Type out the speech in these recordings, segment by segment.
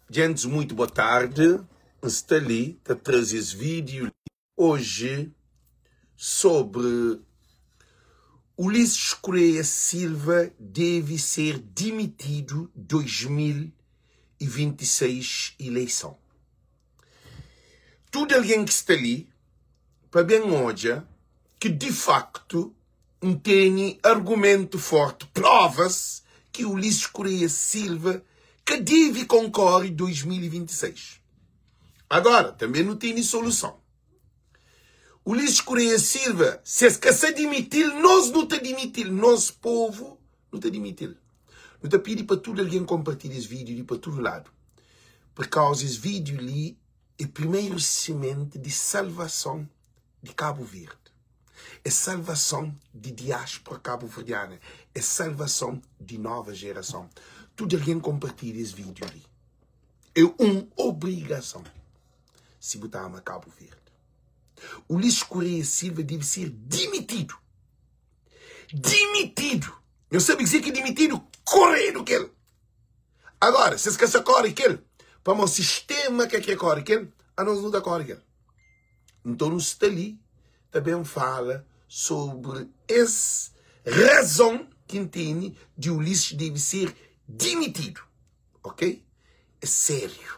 Djentis muito boa tarde, N sta li ta traze es vídeo li oji sobre Ulisses Correia Silva deve ser dimitido 2026 eleição. Tudo algen ki sta li pa ben odja ki di facto N tene argumentu forti, provas ki Ulisses Correia Silva ka deve konkore 2026. Agora, tanbe nu tene soluson. Ulisses Correia Silva, se es ka sa dimiti-l, nos nu ta dimiti-l, nos povu nu ta dimiti-l. Nu ta pidi pa tudu algen konpartilha es vídiu li pa tudu ladu, purkauza es vídiu li é primeru simenti di salvason di Kabu Verdi, é salvason di diáspora kabuverdiana, é salvason di nova jerason. Tudu algen konpartilha es vídiu li. É un obrigason si bu ta ama Kabu Verdi. Ulisses Correia Silva debe ser dimitidu. Dimitidu! Nhos sabe kuzê ki dimitidu? Koredu kel! Agora, se es ka sa kore kel, pamodi sistema ka kre kore kel, anos nu ta kore kel. Nton nu sta li ta ben fala sobri es razon ki N tene di Ulisses debe ser dimitidu. Ok? É sériu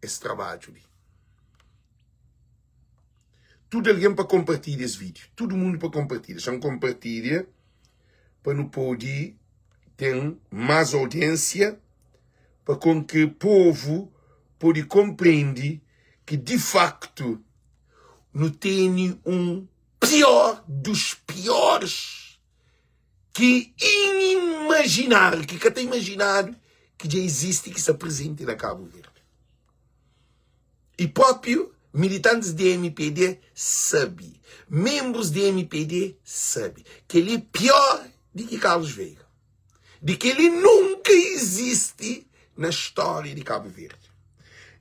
es trabadju li. Tudu algen pa konpartilha es vídiu. Tudu mundu pa konpartilha. Xa-m konpartilha pa nu pode ten más audiénsia pa kon ki povu pode konprende ki di faktu nu tene un pior dos piores ki inimajinável, ki ka ta imajinadu ki dja izisti ki sta prezenti na Kabu Verdi. I própi militantis di MPD sabe, menbrus di MPD sabe, kel-li é pior di ki Carlos Veiga. Di kel-li nunka izisti na stória di Kabu Verdi.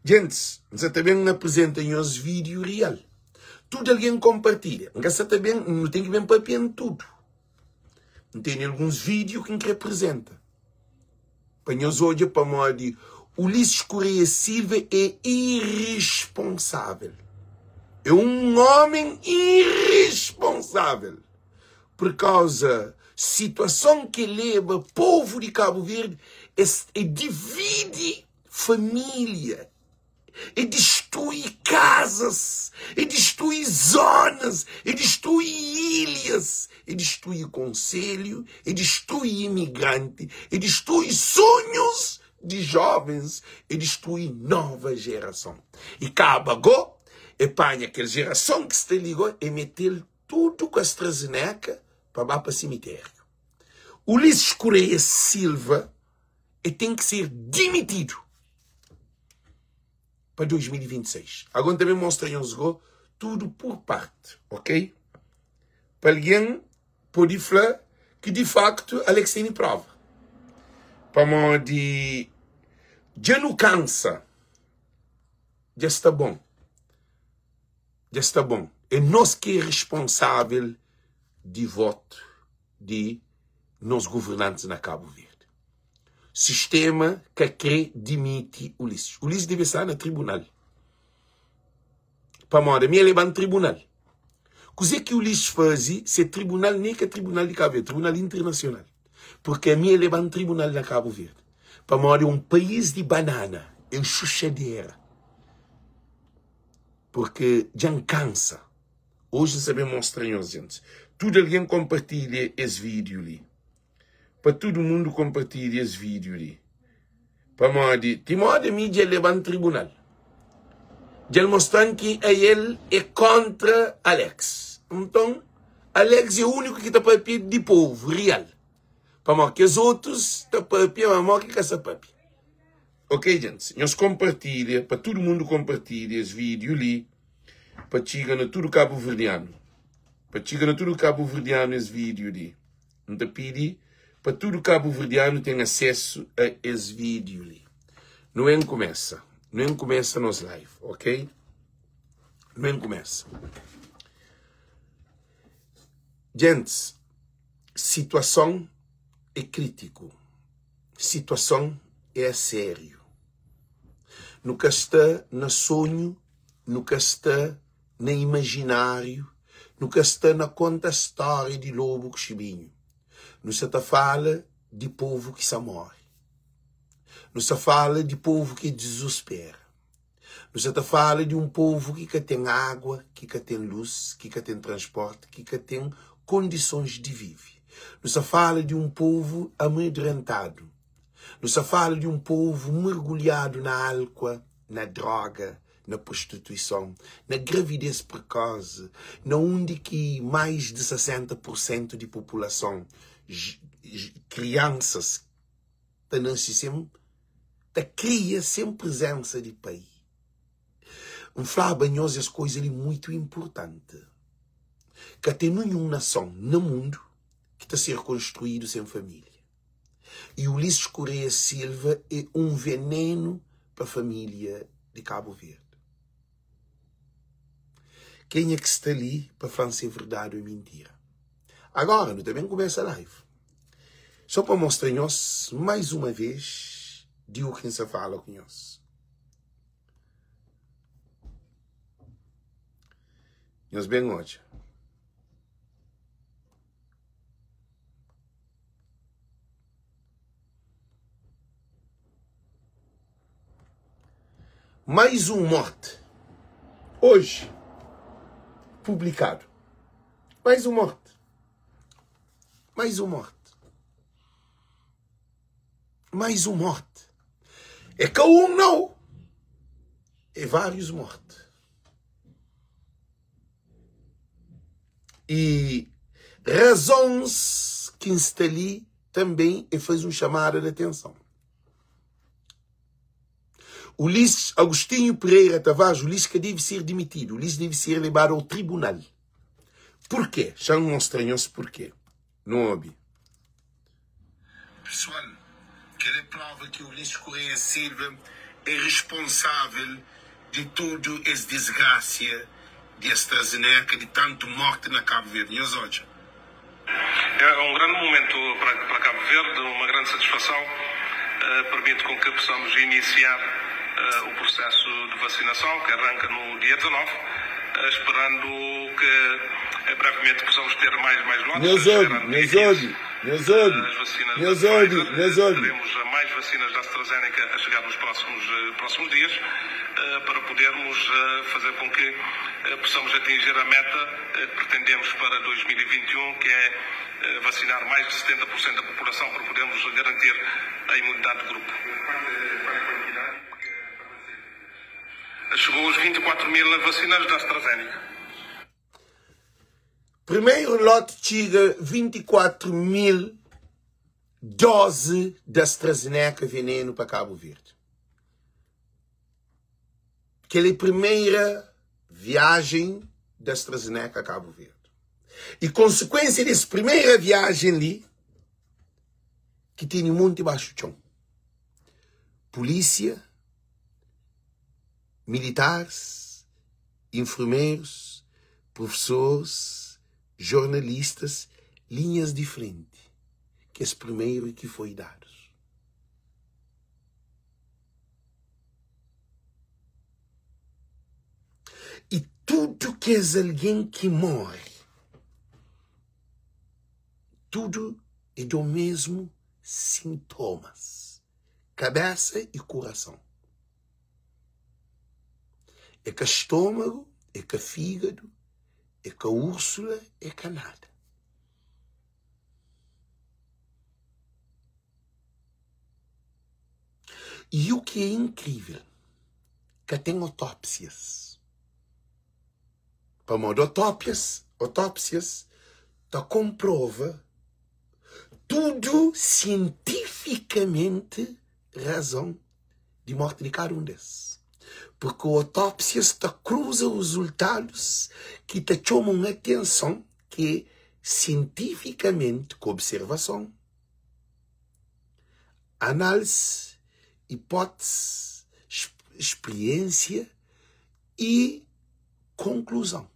Gentis, N sa ta ben aprizenta nhos vídiu rial. Tudu algen konpartilha. N ka sa ta ben, nu ten ki ben papia N tudu. N tene alguns vídiu ki N kre aprizenta pa nhos odja pamodi Ulisses Correia Silva é irresponsável. É un ómen irresponsável. Por kauza situason ki el leba povu di Kabu Verdi, es e dividi família, e distrui kazas, e distrui zonas, e distrui ilhas, e distrui konselhu, e distrui imigranti, e distrui sonhus di jovens, e distrui nova jerason. E kaba go, e panha kel jerason ki sta li go, e mete-l tudu ku AstraZeneca pa ba pa simitériu. Ulisses Correia Silva e ten ki ser dimitidu pa 2026. Agora N ta ben mostra nhos go tudu pur parte, ok? Pa algen pode fla ki di faktu Alex tene prova. Pamodi dja nu kansa, dja sta bon. Dja sta bon. É nos ki é responsável di votu di nos governantis na Kabu Verdi. Sistema ka kre dimiti Ulisses. Ulisses debe sta na tribunal. Pamodi ami el leba-m tribunal. Kuzê ki Ulisses faze se tribunal nem ka tribunal di Kabu Verdi, tribunal internasional. Porque ami el leba-m tribunal na Kabu Verdi. Pamodi é un país di banana, é un xuxadera. Porque dja N kansa. Oji N sa ben mostra nhos gentis. Tudu algen konpartilha es vídiu li. Pa tudu mundu konpartilha es vídiu li. Pamodi ti modi mi dja el leba-m tribunal. Dja el mostra-m ki ael é kóntra Alex. Nton, Alex é úniku ki ta pâpia di povu rial. Pamodi kes otus ta pâpia, má modi ki ka sa pâpia. Ok gentis, nhos konpartilha pa tudu mundu konpartilha es vídiu li pa txiga na tudu kabuverdianu. Pa txiga na tudu kabuverdianu es vídiu li. N ta pidi pa tudu kabuverdianu ten asesu a es vídiu li. Nu en kumesa. Nu en kumesa nos live, ok? Nu en kumesa. Gentis, situason é kritiku. Situason é a sériu. Nu ka sta na sonhu, nu ka sta na imajináriu, nu ka sta na konta stória di lobu ku xibinhu. Nu sa ta fala di povu ki sa móre. Nu sa fala di povu ki dizuspera. Nu sa ta fala di un povu ki ka ten água, ki ka ten lus, ki ka ten transpórti, ki ka ten kondisons di vive. Nu sa fala di un povu amedrentadu. Nu sa fala di un povu mergulhadu na álkua, na dróga, na prostituison, na gravidez prekosi, na undi ki mais di 60 pur sentu di populason, kriansas, ta nase sen, ta kria sen prezensa di pai. N flaba nhos es koiza li muitu inpurtanti. Ka ten ninhun nason na mundu ki ta ser konstruidu sen família. I Ulisses Correia Silva é un venenu pa família di Kabu Verdi. Kenha ki sta li pa fla-m si é verdadi ô é mintira? Agora nu ta ben kumesa live. Só pa mostra nhos mais uma vez di u ki N sa fala ku nhos. Nhos ben odja. Mais um morte. Hoje, publicado. Mais um morte. Mais um morte. Mais um morte. É ka um não. É vários mortes. E razons ki N sta li tanbê é faze un chamada de atenson. Ulisses Agostinho Pereira Tavares, Ulisses ka debe ser dimitidu, Ulisses debe ser lebadu ao tribunal. Purkê? Xa N mostra nhos purkê. Nu obi. Pesoal, kel é prova ki Ulisses Correia Silva é responsável di tudu es disgrasia di AstraZeneca, di tantu morti na Cabo Verde. Nhos odja. É um grande momento para para Cabo Verde, uma grande satisfação, permite com que possamos iniciar o processo de vacinação, que arranca no dia 19, esperando que brevemente possamos ter mais mais lotes, Nhos obi, chegará no dia nhos 15 obi, nhos obi, as vacinas da nhos obi, Pfizer, nhos obi. teremos mais vacinas da AstraZeneca a chegar nos próximos próximos dias, para podermos fazer com que possamos atingir a meta que pretendemos para 2021, que é vacinar mais de 70% da população para podermos garantir a imunidade de grupo. Chegou aos 24 mil vacinas da AstraZeneca. Primeiro lote txiga 24 mil dose de AstraZeneca veneno pa Cabo Verde. Kel é primeira viagem de AstraZeneca a Cabo Verde. E consequência desse primeira viagem li, ki tene monti baxu txon. Polícia, militares, enfermeiros, professores, jornalistas, linhas di frenti, kes primeiro ki foi dados. I tudu kes algen ki móre, tudu é do mesmu sintomas, kabésa i kurason. É ka stômagu, é ka fígadu, é ka úrsula, é ka nada. E o que é incrível, ka ten otópsias. Pamodi otópias, otópsias ta konprova tudu sientifikamenti razon di morti di kada un des. Purki otópsias ta kruza rezultadus ki ta txoma un atenson ki é sientifikamenti ku observason. Análise, hipótese, spriênsia e konkluzon.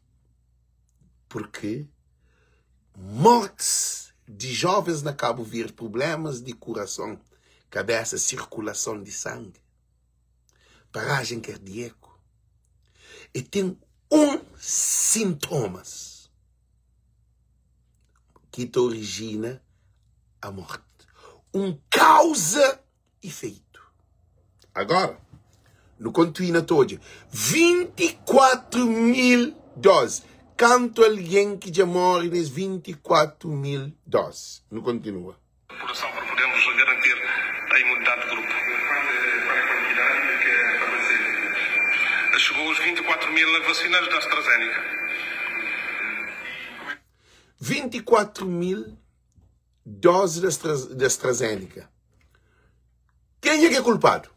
Purki mortis di jovens na Kabu Verdi, prublémas di kurason, kabésa, sirkulason di sangi. Parajen kardíaku e ten un sintomas ki ta orijina a morti, un kauza ifeitu. Agora, nu kontinua ta odja 24 mil dozi. Kantu algen ki dja móre nes 24 mil dozi? Nu kontinua. População para podermos garantir a imunidade de grupo. Qual é a quantidade de que a farmácia Chegou aos 24 mil vacinas da AstraZeneca. 24 mil doses da AstraZeneca. Kenha ki é kulpadu?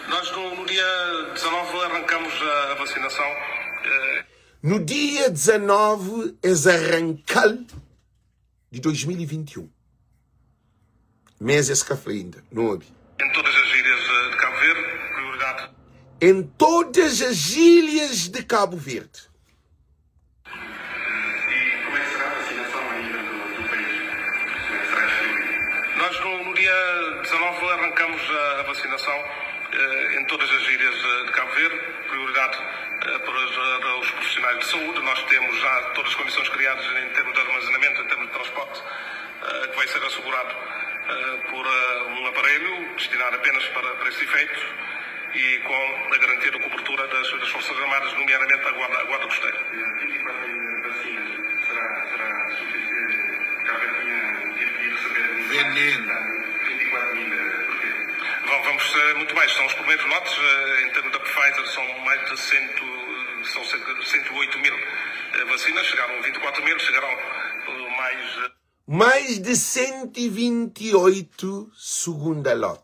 Nós no dia 19 arrancamos a vacinação. No dia 19 es arrancal de 2021. Mes es ka fla inda, nu obi. Em todas as ilhas de Cabo Verde, prioridade. Em todas as ilhas de Cabo Verde. E como é que será a vacinação a nível do, do país? Como é que será distribuída? Nós no, no dia 19 arrancamos a, a vacinação eh, em todas as ilhas de Cabo Verde, prioridade eh, para os, para os profissionais de saúde. Nós temos já todas as condições criadas em termos de armazenamento, em termos de transporte, eh, que vai ser assegurado eh, por eh, um aparelho destinado apenas para, para esse efeito e com a garantia da cobertura das, das Forças Armadas, nomeadamente a Guarda, a Guarda Costeira. 24 mil vacinas será, será suficiente? Cabo Verde tinha, tinha pedido receber Veneno. 24 mil, porquê? Vamos ser muito mais. São os primeiros lotes, em termos da Pfizer, são mais de 100, são cerca de 108 mil vacinas, chegaram 24 mil, chegarão mais. Mais de 128 segunda lote.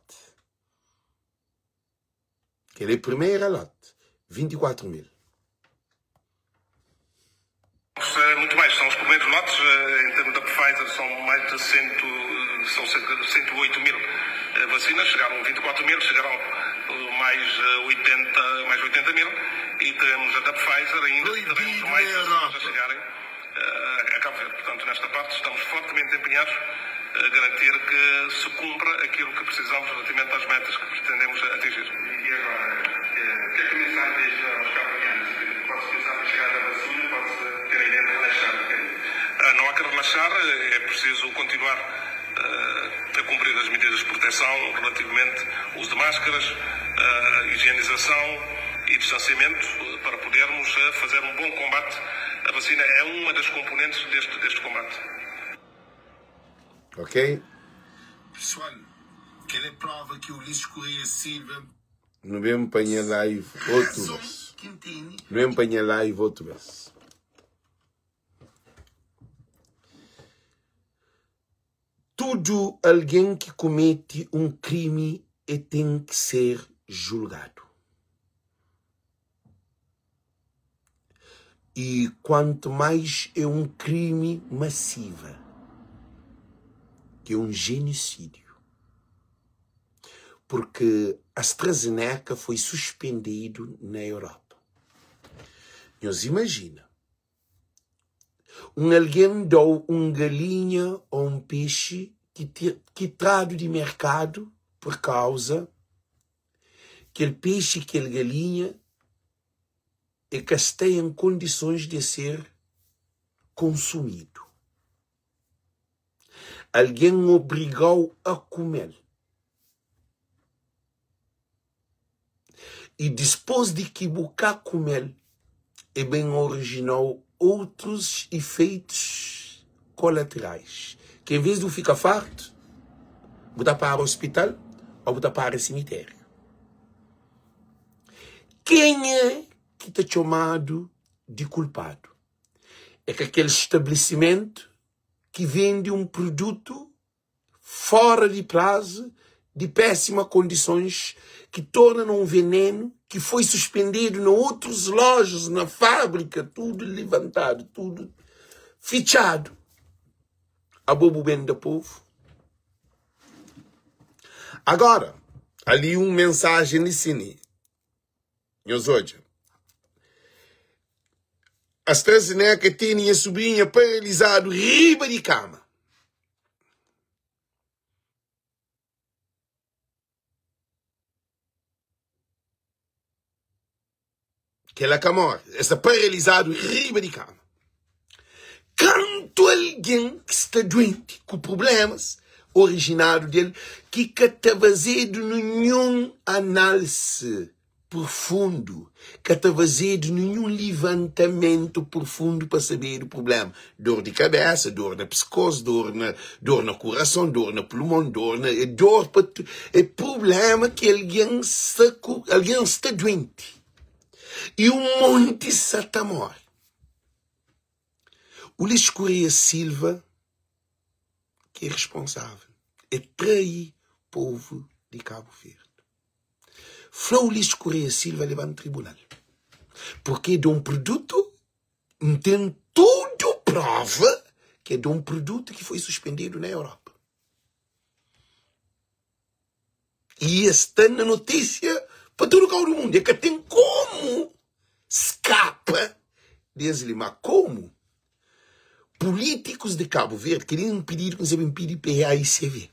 Kel é primeira lote, 24 mil. Muito mais, são os primeiros lotes, em termos da Pfizer são mais de 100, são cerca de 108 mil vacinas, chegaram 24 mil, chegarão mais 80, mais 80 mil e teremos a da Pfizer ainda, Proibido teremos mais na vacinas a Europa. chegarem a Cabo Verde. Portanto, nesta parte estamos fortemente empenhados a garantir que se cumpra aquilo que precisamos relativamente às metas que pretendemos atingir. E agora, o que é que a mensagem deixa aos cabo-verdianos? Pode-se pensar que a chegada da vacina, pode-se ter a ideia de relaxar um bocadinho? Não há que relaxar, é preciso continuar a cumprir as medidas de proteção relativamente ao uso de máscaras, higienização e distanciamento para podermos fazer um bom combate. A vacina é uma das componentes deste, deste combate. Ok? Pessoal, kel é prova ki Ulisses Correia Silva. Nu ben pa nha live otu Razon bes. ki N tene. Nu ben pa nha live otu bes. Tudu algen ki kumete un krimi e ten ki ser julgadu. I kuantu mais é un krimi masiva, ki é un jenisídiu. Purki AstraZeneca foi suspendidu na Europa. Nhos imajina, un algen da-u un galinha ô un pexi ki tradu di merkadu pur kauza kel pexi, kel galinha e ka sta en kondisons de ser konsumidu. Algen obriga-u a kume-l. I dispôs di ki bu ka kume-l, e ben orijina-u otrus ifeitus kolaterais, ki en vês di bu fika fartu, bu ta para ospital ô bu ta para simitériu. Kenha ki ta txomadu di kulpadu? É ka kel stablisimentu ki vende un produtu fora di prazu, di pésima kondisons, ki torna na un venenu, ki foi suspendedu na otrus lojas, na fábrika, tudu livantadu, tudu fitxadu. Abo bu ben da povu? Agora, ali un mensajen li sini. Nhos odja. AstraZeneca tene nha subrinha paralizadu riba di kama. Kel-la ka móre, el sta paralizadu riba di kama. Kantu algen ki sta duenti ku prublémas orijinadu di el ki ka ta fazedu ninhun análise profundu, ka ta fazedu ninhun livantamentu profundu pa sabedu prubléma, dor di kabésa, dor na piskôs, dor na dor na kurason, dor na pulmon, dor na é dor pa tu é prubléma ki algen sta ku algen sta duenti i un monti sa ta móre. Ulisses Correia Silva ki é responsável é trai povo di Cabo Verde. Fla Ulisses Correia Silva leba-m tribunal porque é de um produto N ten tudo prova que é de um produto que foi suspendido na Europa. E es sta na notísia pa tudu kau di mundu. E ka ten komu skapa di es li. Ma komu pulítikus di Kabu Verdi, kel-li é un pididu ki N sabe N pidi PAICV.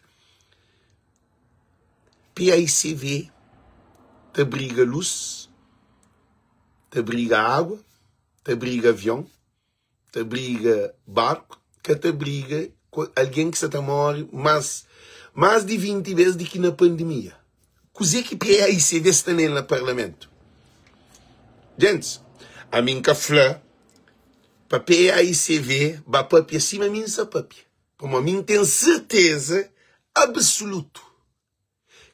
PAICV ta briga lus, ta briga água, ta briga avion, ta briga barku, ka ta briga ku algen ki sa ta móre más más di 20 bês di ki na pandemia. Kuzê ki PAICV sta nel na parlamentu? Gentis, ami N ka fla pa PAICV ba pâpia sima mi N sa pâpia, pamodi mi N ten serteza absolutu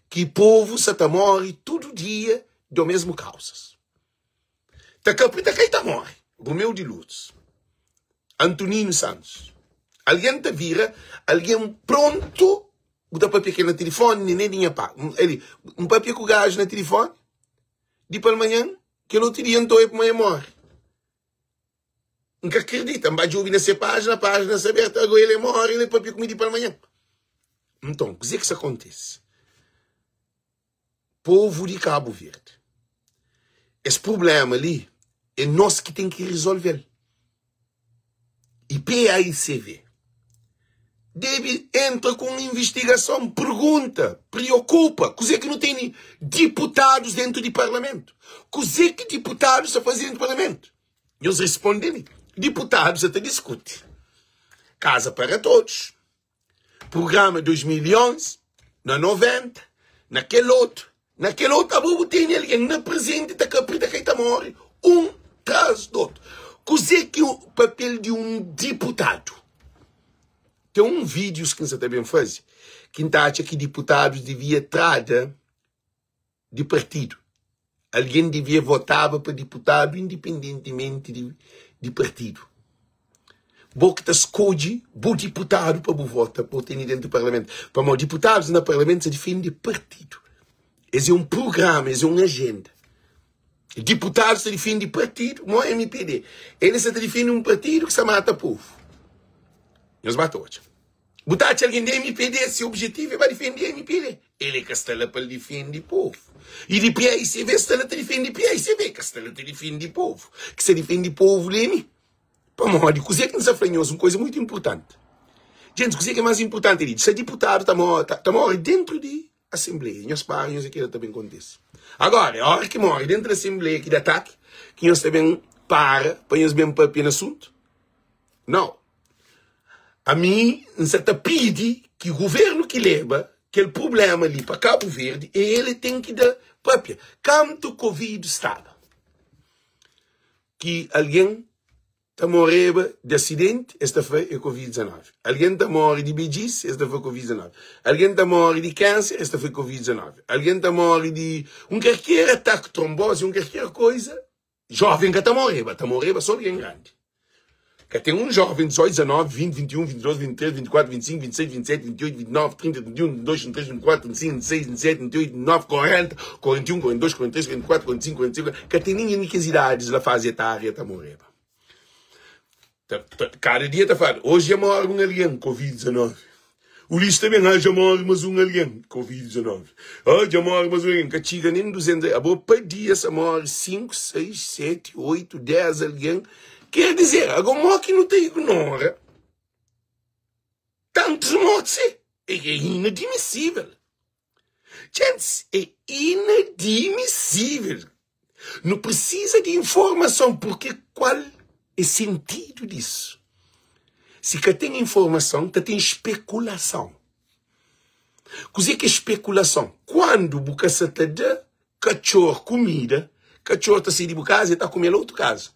ki povu sa ta móre tudu dia do mesmu kauzas. Ta kapri ta kai ta móre. Romeu di Lourdes, Antonino Santos. Algen ta vira algen prontu bu ta papia kel na tilifoni nene di nha pa eli N papia ku gaju na tilifoni di palmanhan kel otu dia N ta oia pamodi el móre. N ka kridita, N ba djobe na se pájina, pájina sta abertu, ago el é móre, el é papia ku mi di palmanhan. Nton, kuzê ki sta kontise? Povu di Kabu Verdi, es prubléma li é nos ki ten ki rizolve-l. I PAICV debe entra ku un invistigason, pergunta, priokupa, kuzê ki nu tene diputadus dentu di parlamentu? Kuzê ki diputadus ta faze dentu di parlamentu? Nhos responde-m, diputadus sa ta diskuti Casa para Todos, Programa 2011, na 90, na kel otu, na kel otu. Abo bu tene algen na prezenti ta kapri, ta kai, ta more, un tras di otu. Kuzê ki papel di un diputadu? Ten un vídius ki N sa ta ben faze ki N ta atxa ki diputadus divia trada di partidu. Algen devia votaba pa diputadu indipendentimenti di partidu. Bo ki ta skodje bu diputadu pa bu vota pa bu tene dentu parlamentu. Pamodi diputadus na parlamentu sa difende partidu. Es é un prugrama, es é un ajenda. Diputadus ta difende partidu, mo MPD. Elis sa ta difende un partidu ki sa mata povu. Nhos ba ta odja. Bu ta atxa algen di mpd se objetivu é ba difende mpd. El é ka sta la pa el difende povu. I di PAICV sta la ta difende PAICV, ka sta la ta difende povu. Ki sta difende povu li é mi. Pamodi kuzê ki N sta fla nhos un kuza mutu inpurtanti. Gentis, kuzê ki é más inpurtanti li? Sa diputadu ta ta móre dentru di asenbleia. Nhos para, nhos é kila ta ben kontise. Agora, é óra ki móre dentru di asenbleia ki da ataki, ki nhos ta ben para pa nhos ben papia na asuntu? Nau. Ami N sa ta pidi ki guvernu ki leba kel prublema li pa Kabu Verdi e el e ten ki da papia. Kantu kovid staba ki algen ta moreba di asidenti es ta fla e kovid 19, algen ta more di bedjis es ta fla kovid 19, algen ta more di kanser es ta fla kovid 19, algen ta more di un kalker ataki tronbozi un kalker koiza. Joven ka ta moreba, ta moreba so algen grandi. Ka ten un joven 18, 19, 20, 21, 22, 23, 24, 25, 26, 27, 28, 29, 30, 31, 32, 33, 34, 35, 26, 27, 28, 29, 40, 41, 42, 43, 44, 45, 46, ka ten ningen di kes idadis la fazi etária ta moreba. Ta, ta, kada dia ta fala, hoje já morre um alguém, Covid-19. Ulisses também, ah, já morre mais um alguém, Covid-19. Ah, já morre mais um alguém, ka txiga nem 200. Abo pa dia sa morre 5, 6, 7, 8, 10 alguém. Quer dizer, agora mo que não ta ignora tantos mortes, é, é inadmissível. Gents, é inadmissível. Nu precisa de informason porque qual é sentido disso? Si ka ten informason, ta ten spekulason. Kuzê ki é spekulason? Kuandu bu ka sa ta da katxor kumida, katxor ta sai di bu kaza e ta kume la otu kaza.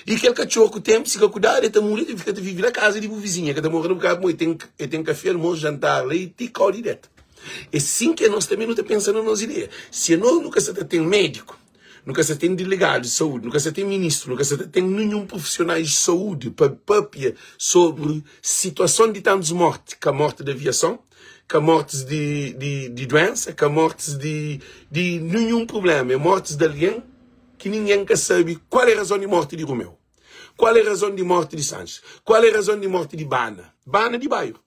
I kel katxor ku tenpu, si ka kudadu, e ta muri, e ta fika ta vive na kaza di bu vizinhu. E ka ta mora na bu kaza pamodi e ten e ten kafé, almosu, jantar la i ti kau di deta. É sin ki anos tanbe nu ta pensa na nos ideia. Si anos nu ka sa ta ten médiku, nu ka sa ten delegadu di saúdi, nu ka sa ten ministru, nu ka sa ta ten ninhun profisionais di saúdi pa papia sobri situason di tantus morti, ka morti di aviason, ka mortis di, di, di duensa, ka mortis di, di ninhun prublema, é mortis di algen ki ningen ka sabe kual é razon di morti di Romeu, kual é razon di morti di Sanches, kual é razon di morti di Bana, Bana di bairu,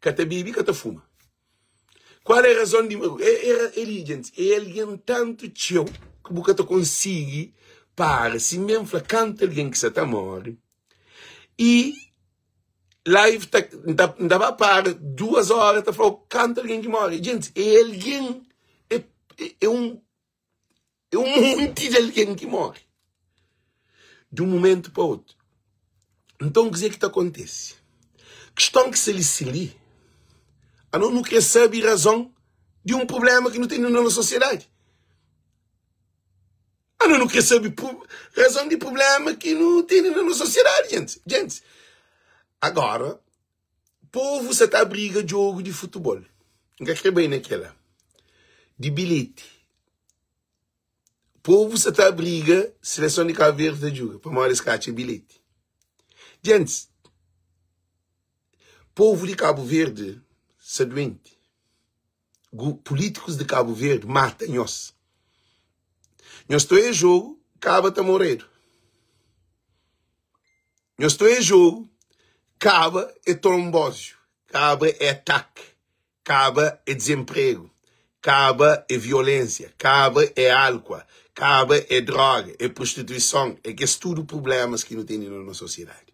ka ta bebe, ka ta fuma. Kual é razon di é, é, é li, gente, é algen tantu txeu ki bu ka ta konsigi para. Si N ben fla kantu algen ki sa ta móre i live ta N ta N ta ba para duas óra ta fla-u kantu algen ki móre. Gente, é algen é, é un É un monti di algen ki móre di un momentu pa otu. Nton, kuzê ki ta kontise? Kiston ki sta li si li, anos nu krê sabe razon di un prubléma ki nu ten na nos sosiedadi. Anos nu krê sabe razon di prubléma ki nu ten na nos sosiedadi, gentis. Gentis, agora, povu sa ta abriga djogu di futebol. N ka krê bai na kela di bilheti. Povu sa ta abriga seleson di Cabo Verde ta djuga pamodi es ka atxa bilheti. Gentis, povu di Cabo Verde sa duenti. Pulítikus di Cabo Verde mata nhos. Nhos ta oia jogu, kaba ta moredu. Nhos ta oia jogu, kaba é trombóziu, kaba é ataki. Kaba é dezenpregu, kaba é violensia, kaba é álkua, kaba é droga, é prostituison, é kes tudu prublémas ki nu tene na nos sosiedadi.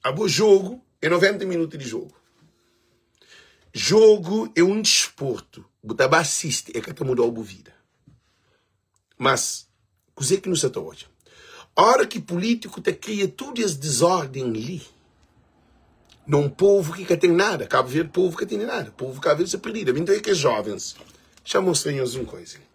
Abo jogu é 90 minutu di jogu. Jogu é un disportu, bu ta ba sisti, é ka ta muda-u bu vida. Mas, kuzê ki nu sa ta odja? Óra ki pulítiku ta kria tudu es dizórden li, na un povu ki ka ten nada, Kabu Verdi, povu ka tene nada, povu Kabu Verdi sta perdidu. Ami N ta oja kes jóvens, xa mostra nhos un koza li.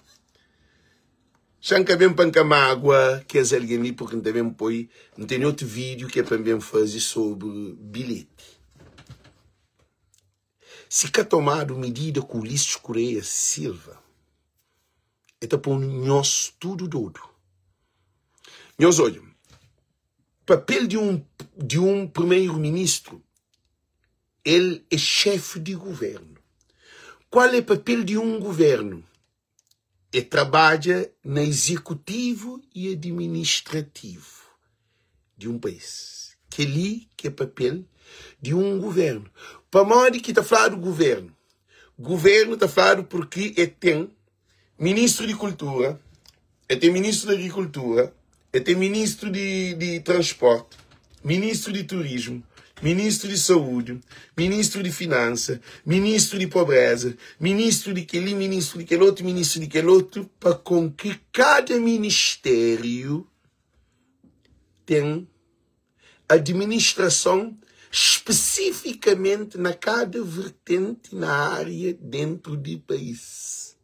Xa N ka ben pa N ka mágua kes algen li, purki N ta ben poi, N tene otu vídiu ki é pa N ben faze sobri bilheti. Si ka tomadu midida ku Ulisses Correia Silva, e ta pô nhos tudu dodu. Nhos odja, papel di un di un primeiro-ministru, el é xefi di guvernu. Kual é papel di un guvernu? É trabadja na izekutivu i adiministrativu di un país. Kel-li ki é papel di un guvernu. Pamodi ki ta fladu guvernu? Guvernu ta fladu purki e ten ministru di kultura, e ten ministru di agrikultura, e ten ministru di, di transporti, ministru di turismu, ministru di saúdi, ministru di finansa, ministru di pobreza, ministru di kel-li, ministru di kel otu, ministru di kel otu, pa kon ki kada ministériu ten administrason spesifikamenti na kada vertenti na ária dentru di país,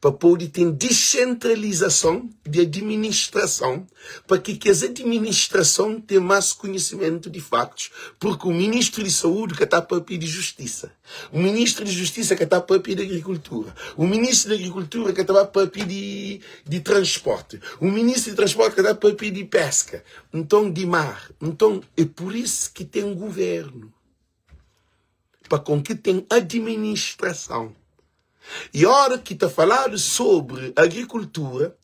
pa pode ten disentralizason di administrason, pa ki kes administrason ten más konhisimentu di faktus, purki un ministru di saúdi ka ta papia di justisa. O ministro di Justisa ka ta papia di agrikultura. O ministro di agrikultura ka ta ba papia di, di transporte. O ministro di transporte ka ta papia di pesca. Nton, di mar. Nton, é por isso ki ten governo. Pa kon ki ten administrason. E ora ki ta faladu sobri agrikultura,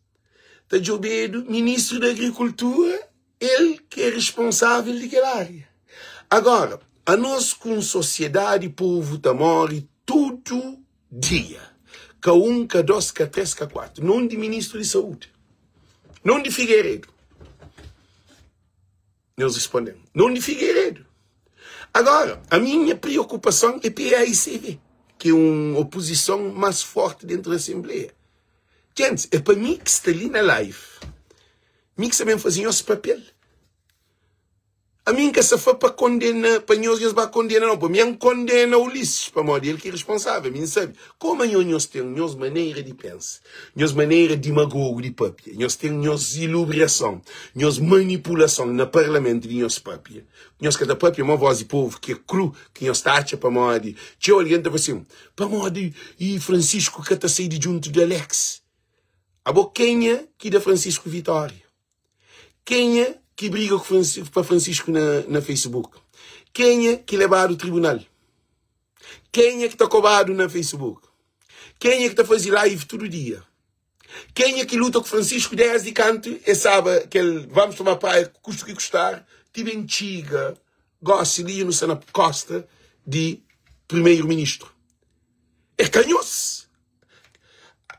ta djobedu ministru di agrikultura, el ki é responsável di kel área. Agora, anos ku un sosiedadi povu ta móre tudu dia, ka un, ka dos, ka tres, ka kuatu, non di ministru di saúdi, non di Figueiredo. Nhos responde-m, non di Figueiredo. Agora, a minha preocupação é PAICV, que é uma oposição mais forte dentro da Assembleia. Gentis, é pa mi ki sta li na live. Mi ki sta ben faze nhos papel. Ami N ka sta fla pa kondena, pa nhos nhos ba kondena nau, pa mi N kondena Ulisses, pamodi el ki é responsável, mi N sabe koma nho nhos ten nhos manera di pensa, nhos manera dimagogu di papia, nhos ten nhos ilubriason, nhos manipulason na parlamentu di nhos papia, nhos ka ta papia mo voz di povu ki é kru ki nhos ta atxa pamodi txeu algen ta fla sin, pamodi i Francisco ka ta sai di djuntu di Alex? Abo kenha ki da Francisco vitória? Kenha ki briga ku pa Francisco na, na Facebook? Kenha ki lebadu tribunal? Kenha ki ta kobadu na Facebook? Kenha ki ta faze live tudu dia? Kenha ki luta ku Francisco desdi kantu e saba kel vamos tomar praia custo que custar ti ben txiga gosi li nu sta na kosta di primeiro ministro? É ka nhos.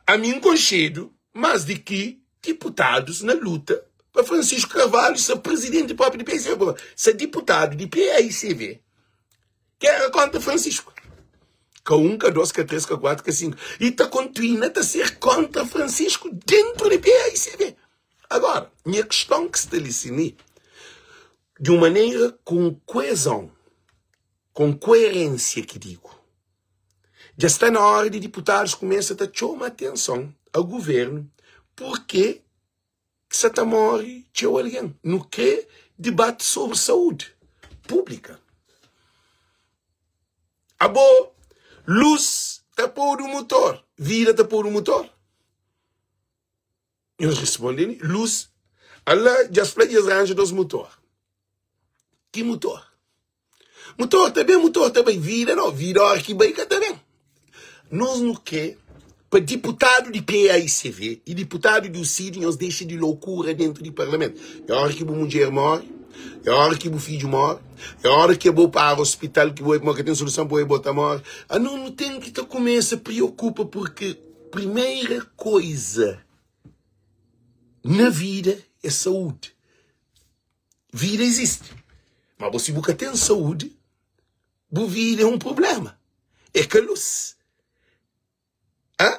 Ami N konxedu más di ki diputadus na luta pa Francisco Carvalho ser presidenti propi di PAICV. Pabia ser diputadu di PAICV ki era kontra Francisco. Ka un, ka dos, ka tres, ka kuatru, ka sinku. I ta kontinua ta ser kontra Francisco dentru di PAICV. Agora, nha kiston ki sta li sin li, di un manera ku kuezon, com coerência ki digo, dja sta na hora di diputadus kumesa ta txoma atenson a governo porque ki sa ta morre txeu algen. Nu kre debate sobre saúde pública. Abo, luz ta podu motor, vida ta podu motor? Nhos responde-m, luz, ala dja es fla dja es ranja dos motor. Ki motor? Motor ta ben, motor ta bai. Vida no, vida ora ki bai ka ta ben. Nos nu kre pa diputadu di PAICV i diputadu di UCID nhos dexa di loukura dentu di parlamentu. É ora ki bu mudjer more, é ora ki bu fidju more, é ora ki bo para ospital ki bo ka ten soluson pa bo ta more. Ano nu ten ki ta kumesa priokupa purki primeira koiza na vida é saúdi. Vida izisti, ma bo si bu ka ten saúdi, bu vida é un prubléma, é ka lus. Hã?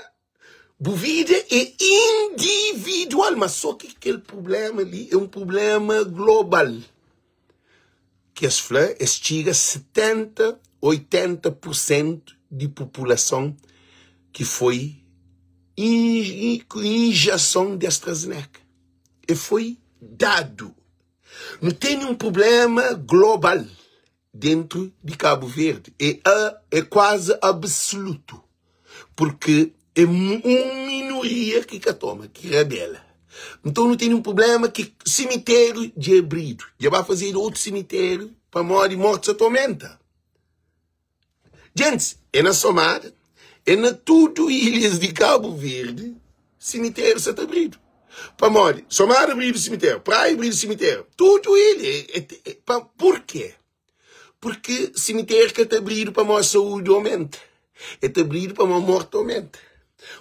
Bu vida é individual, ma sô ki kel prubléma li é un prubléma global. Ki es fla, es txiga 70, 80 pur sentu di populason ki foi injeson di AstraZeneca. E foi dadu. Nu tene un prubléma global dentu di Kabu Verdi. É, é kuazi absolutu. Purki é un minoria ki ka toma, ki rabela. Nton nu tene un prubléma ki simitériu dja abridu. Dja ba fazedu otu simitériu pamodi morti sa ta omenta. Gentis, é na Somada, é na tudu ilhas di Kabu Verdi, simitériu sa ta abridu. Pamodi? Somada abridu simitériu, Praia abridu simitériu, tudu ilha. É, é, é, pa, porquê? Porque simitériu ka ta abridu pamodi saúdi aumenta. É ta abridu pamodi morti aumenta.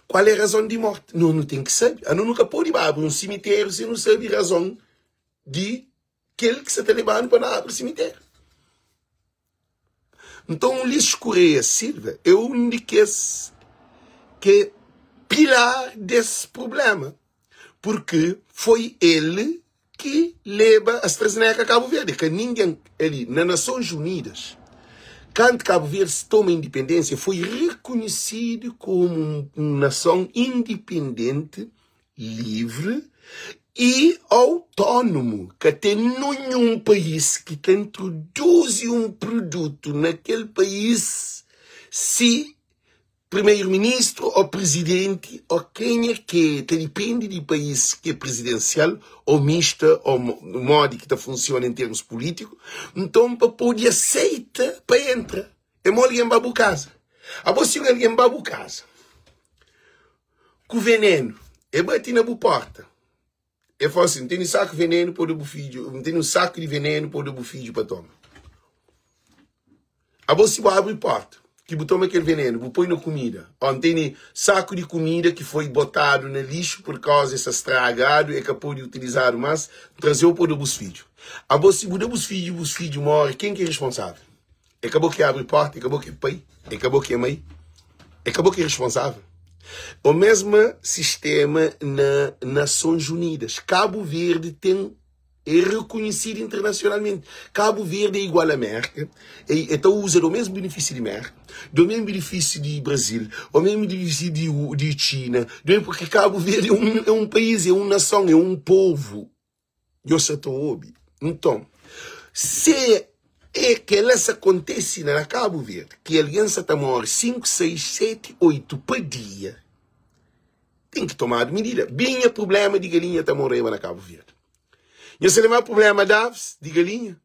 Qual é a razão di morti? Nos nu ten ki sabe. Ano nu ka pode ba abri un simitériu si nu sabe razão di kel ki sa ta lebanu pa nu abri simitériu. Nton, Ulisses Correia Silva é un di kes ki é pilar des prublema, purki foi el ki leba AstraZeneca Kabu Verdi, ka ningen ali na Nasons Unidas. Kantu Kabu Verdi toma indipendênsia, foi rekonhesidu komu un nason indipendenti livre e autónomo. Ka ten ninhun país ki ta introduzi un produtu na kel país si primeiro-ministru ô prizidenti ô kenha ki ta dipende di país ki é prizidensial ô mista ô modi ki ta funsiona en termus pulítiku. Nton, pa pode aseita pa entra, é mo algen ba bu kaza. Abo si un algen ba bu kaza ku venenu, e bati na bu porta, e fala assim, N tene saku venenu pa da bu fidju, N tene un saku di venenu pa da bu fidju pa toma. Abo si bu abri porta, ki bu toma kel venenu, bu poi na kumida, ó, N tene saku di kumida ki foi botadu na lixu pur kauza e sta stragadu, e ka pode utilizadu mas, N trazeu pa da bus fidju. Abo si bu da bus fidju, bus fidju more, ken ki é responsável? É ka bo ki abri porta, é ka bo ki é pai, é ka bo ki é mai, é ka bo ki é responsável. O mesma sistema na Nações Unidas. Cabo Verde tem é reconhecido internacionalmente. Cabo Verde é igual a América, é, então usa do mesmo benefício de América, do mesmo benefício de Brasil, o mesmo benefício de, de China, do mesmo, porque Cabo Verde é um, é um país, é uma nação, é um povo. Eu só estou Então, se é que ela se acontece na Cabo Verde, que alguém se está morre 5, 6, 7, 8 por dia, tem que tomar medida. Binha problema de galinha está morrendo na Cabo Verde. E se lembra problema de aves, de galinha.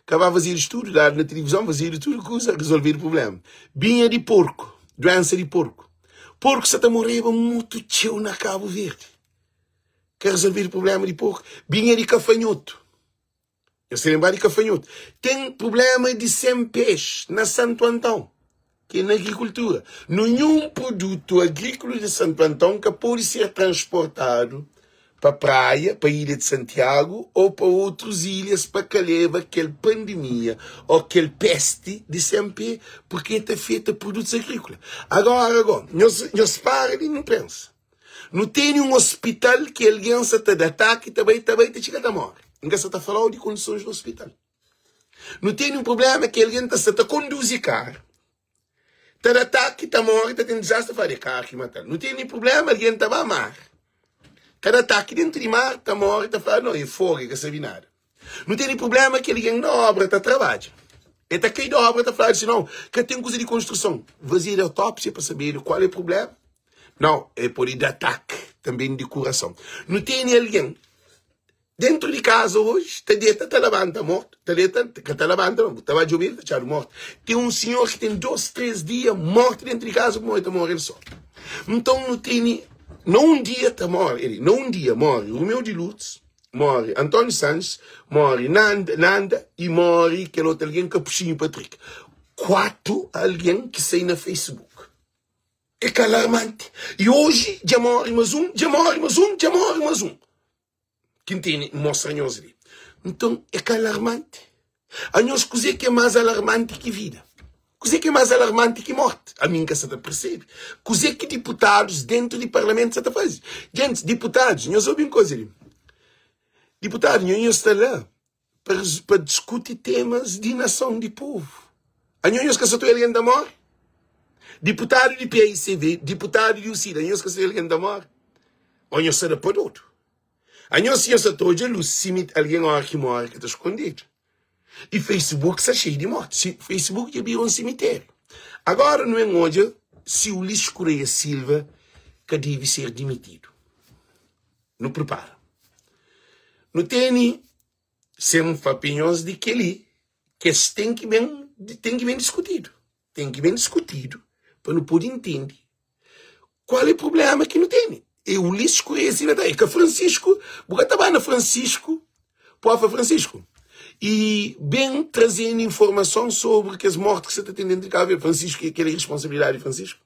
Acabava fazer estudo, dar na televisão, fazer tudo, coisa, resolver o problema. Binha de porco, doença de porco. Porco se está morrendo muito tio na Cabo Verde. Quer resolver o problema de porco? Binha de cafanhoto. Eu sei lembrar de cafanhoto. Tem problema de sem peixe na Santo Antão, que é na agricultura. Nenhum produto agrícola de Santo Antão que pode ser transportado para a praia, para a Ilha de Santiago ou para outras ilhas para que leva aquela pandemia ou aquele peste de sempre, porque está feita produtos agrícolas. Agora, agora, nós, nós para e não pensa. Não tem um hospital que alguém se te dá ataque, também, também, te chega a morrer. Ninguém se está falando de condições do hospital. Não tem um problema que alguém está se conduzir carro. Está de ataque, está morre, está tendo desastre, faz de carro que matar. Não tem nenhum problema, alguém está a mar. Cada ataque dentro de mar, está morre, está falando, não, é fogo, que sabe nada. Não tem nenhum problema que alguém na obra está trabalhando. Ele está caindo da obra, está falando assim, não, que tem coisa de construção. Fazer autópsia para saber qual é o problema. Não, é por ir de ataque, também de coração. Não tem alguém dentro de casa hoje, está deita, está levanta morto, está deita, está levanta, está vai dormir, está morto. Tem um senhor que tem dois, três dias morto dentro de casa, morre, está morrendo só. Então não tem, não um dia está morre, ele, não um dia morre Romeu de Lourdes, morre Antônio Sanches, morre Nanda, Nanda e morre aquele outro alguém, Capuchinho Patrick. Quatro alguém que sai na Facebook. É que alarmante. E hoje já morre mais um, já morre mais um, já morre mais um. Quem tem mostra nós ali. Então é que alarmante. A nós coisa que é mais alarmante que vida. Coisa que é mais alarmante que morte. A mim que se percebe. Coisa que deputados dentro do parlamento se faz. Gente, deputados, nós ouvimos coisa ali. Deputado, nós está lá para, para discutir temas de nação, de povo. A nós que se alguém da morte. Deputado de PICV, deputado de UCIDA, nós que se alguém da morte. Ou nós se para outro. A nós se nós está luz, se alguém hora que morre que está escondido. E Facebook está cheio de morte. Facebook já virou um cemitério. Agora não é hoje se o Ulisses Correia Silva que deve ser demitido. Não prepara. Não tem sem opiniões de que ele que tem que bem tem que bem discutido. Tem que bem discutido para não poder entender qual é o problema que não tem. E o Ulisses Correia Silva é que Francisco, porque estava na Francisco, Papa Francisco, e bem trazendo informação sobre que as mortes que você está tendo dentro de Cabo Verde. Francisco, que é a responsabilidade de Francisco?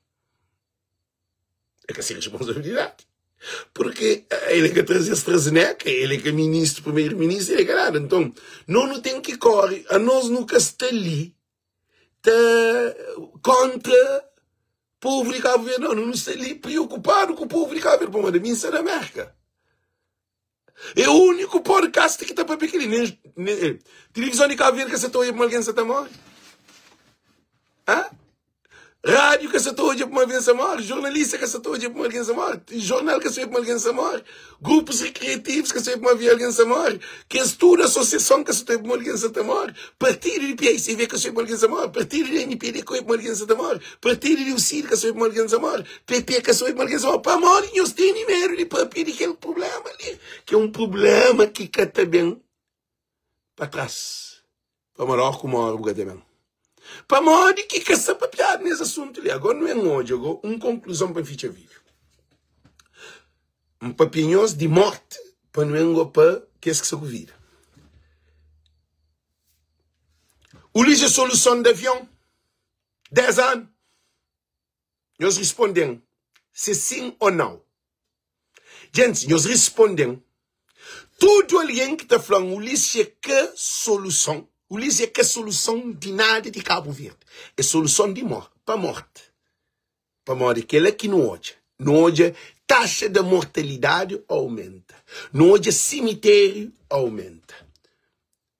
É que é responsabilidade. Porque ele é que traz esse AstraZeneca, ele é que é ministro, primeiro-ministro, ele é que é nada. Então, não, não tem que correr. A nós nunca está ali tá contra o povo de Cabo Verde. Não, não está ali preocupado com o povo de Cabo Verde. Pô, mas a missa da América. É o único podcast que está para pequeno. Nem, nem, televisão de Cabo Verde que você está olhando para alguém que está morto. Hã? Rádio que você está olhando para alguém que morre. Jornalista que você está olhando para alguém que morre. Jornal que você para alguém que morre. Grupos recreativos que você para alguém que morre. Que estuda associação que você está para alguém que morre. Partido de PICV que você para alguém que morre. Partido de NPD que você para alguém que morre. Partido de UCID que você para alguém que morre. PP que você para alguém que morre. Para morrer, nós temos medo de papel aquele problema ali. Que é um problema que está bem para trás. Para Marrocos, morre, também. Para morrer, que que essa papiada nesse assunto ali. Agora não é um ódio, agora uma conclusão para ficar vídeo. Um papinhos de morte para não é para que esse que se vira. Ulisses solução de avião. 10 anos. Nós respondem se sim ou não. Gente, nós respondem. Todo alguém que está falando, Ulisses é que solução. Ulisses é que solução de nada de Cabo Verde. É solução de morte, para morte. Para morte, aquele que não odia. Nu odja taxa da mortalidadi aumenta. Nu odja simitériu aumenta.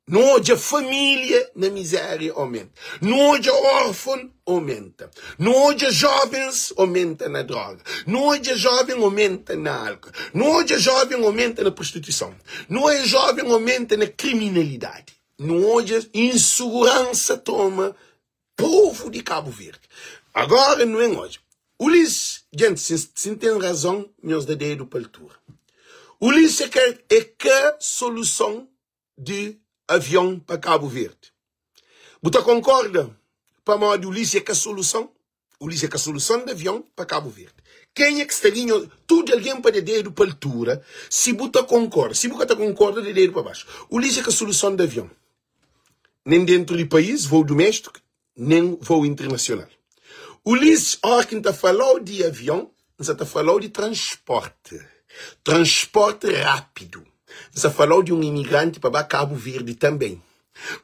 Nu odja família na mizéria aumenta. Nu odja órfon aumenta. Nu odja jóvens aumenta na droga. Nu odja jóven aumenta na álkol. Nu odja jóven aumenta na prostituison. Nu odja jóven aumenta na kriminalidadi. Nu odja insuguransa toma povu di Kabu Verdi. Agora nu en odja. Ulis, djenti, si, si N ten razon, nhos da dedu pa altura. Ulis é ka, é ka soluson di avion pa Kabu Verdi. Bu ta konkorda pamodi Ulis é ka soluson? Ulis é ka soluson di avion pa Kabu Verdi. Kenha ki sta li, nho, tudu algen pa da dedu pa altura, si bu ta konkorda. Si bu ka ta konkorda, da dedu pa baxu. Ulis é ka soluson di avion. Nen dentru di país, voo duméstiku, nen voo internasional. Ulisses, óra ki N ta fala-u di avion, N sa ta fala-u di transpórti, transpórti rápidu. N sa fala-u di un imigranti pa ba Kabu Verdi tanben.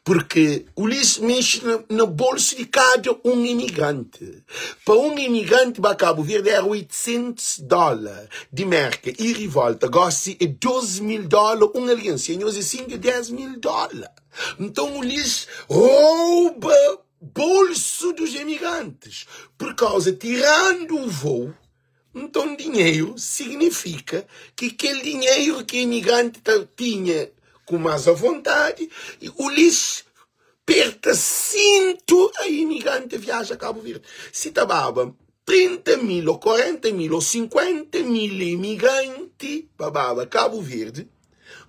Purki Ulisses mexe na, na bolsu di kada un imigranti. Pa un imigranti ba Kabu Verdi éra 800 dóla di Mérka, ira i volta. Gósi é 2000 dóla un algen. Si anhos é sinku é 10 mil dóla. Nton Ulisses rouba bolsu dos emigrantes por causa tirando o voo. Nton dinheiro significa ki kel dinheiro ki emigrante ta tinha ku más avontade, Ulisses perta sintu a imigrante viaja Kabu Verdi. Si ta baba 30 mil ou 40 mil ou 50 mil imigranti pa baba Kabu Verdi,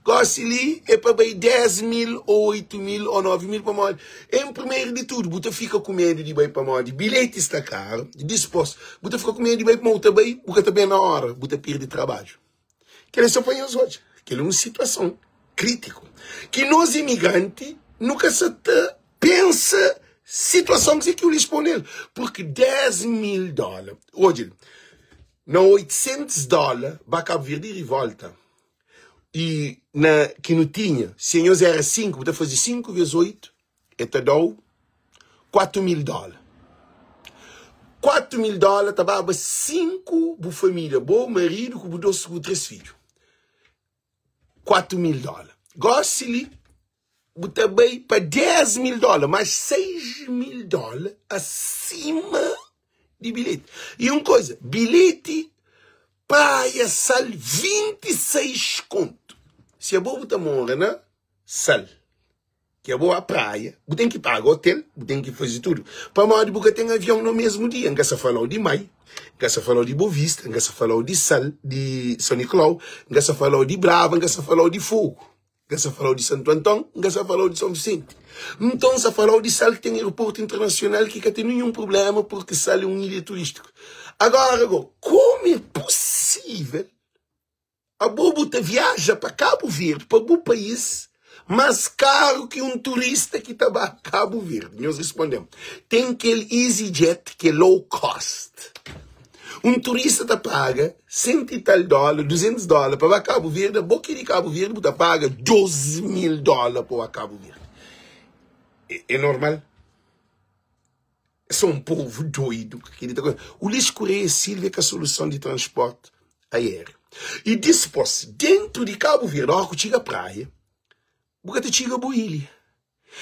gosi li é pa bai 10 mil ou 8 mil ou 9 mil pamodi em primeiro di tudu bu ta fika ku medu di bai pamodi bilheti sta karu, dispos bu ta fika ku medu di bai pamodi bu ta bai bu ka ta ben na ora, bu ta pirdi trabadju. Kel é so pa nhos odja. Kel é un situason krítiku ki nos imigranti nu ka sa ta pensa situason ki ki Ulisses pô nel. Porque 10 mil dóla, odja, na 800 dóla ba Kabu Verdi rivolta e na ki nu tinha, se nhos era 5, bu ta faze 5 ves 8, e ta dau 4 mil dóla. 4 mil dóla ta baba 5 bu família, bo maridu ku bu 2 ku 3 fidju. 4 mil dóla. Gosi li, bu ta bai pa 10 mil dóla, mais 6 mil dóla acima di bilheti. E un koza, bilheti Praia Sal 26 kontu. Si abo bu ta mora na Sal, ki abo a praia, bu ten ki paga hotel, bu ten ki faze tudu. Pamodi bu ka ten avion no mesmu dia. N ka sa falau di Mai, N ka sa falau di Boa Vista, N ka sa falau di Sal, di São Nicolau, N ka sa falau di Brava, N ka sa falau di Fogo, N ka sa falau di Santo Antão, N ka sa falau di São Vicente. Nton N sa falau di Sal ki ten aeroportu internasional ki ka ten ninhun problema purki Sal é un ilha turístiku. Agora go, komu é pusível Abo bu ta viaja pa Kabu Verdi, pa bu país, más karu ki un turista ki ta ba Kabu Verdi? Nhos responde-m, Ten kel EasyJet ki é low cost. Un turista ta paga sentu i tal dóla, duzentus dóla pa ba Kabu Verdi, abo ki é di Kabu Verdi bu ta paga 2000 dóla pa ba Kabu Verdi. É normal? São um povo doido que acredita coisa. Ulisses Correia Silva é que a solução de transporte aéreo. E dispôs, dentro de Cabo Verde, hora que chega praia, bu ta txiga bu ilha.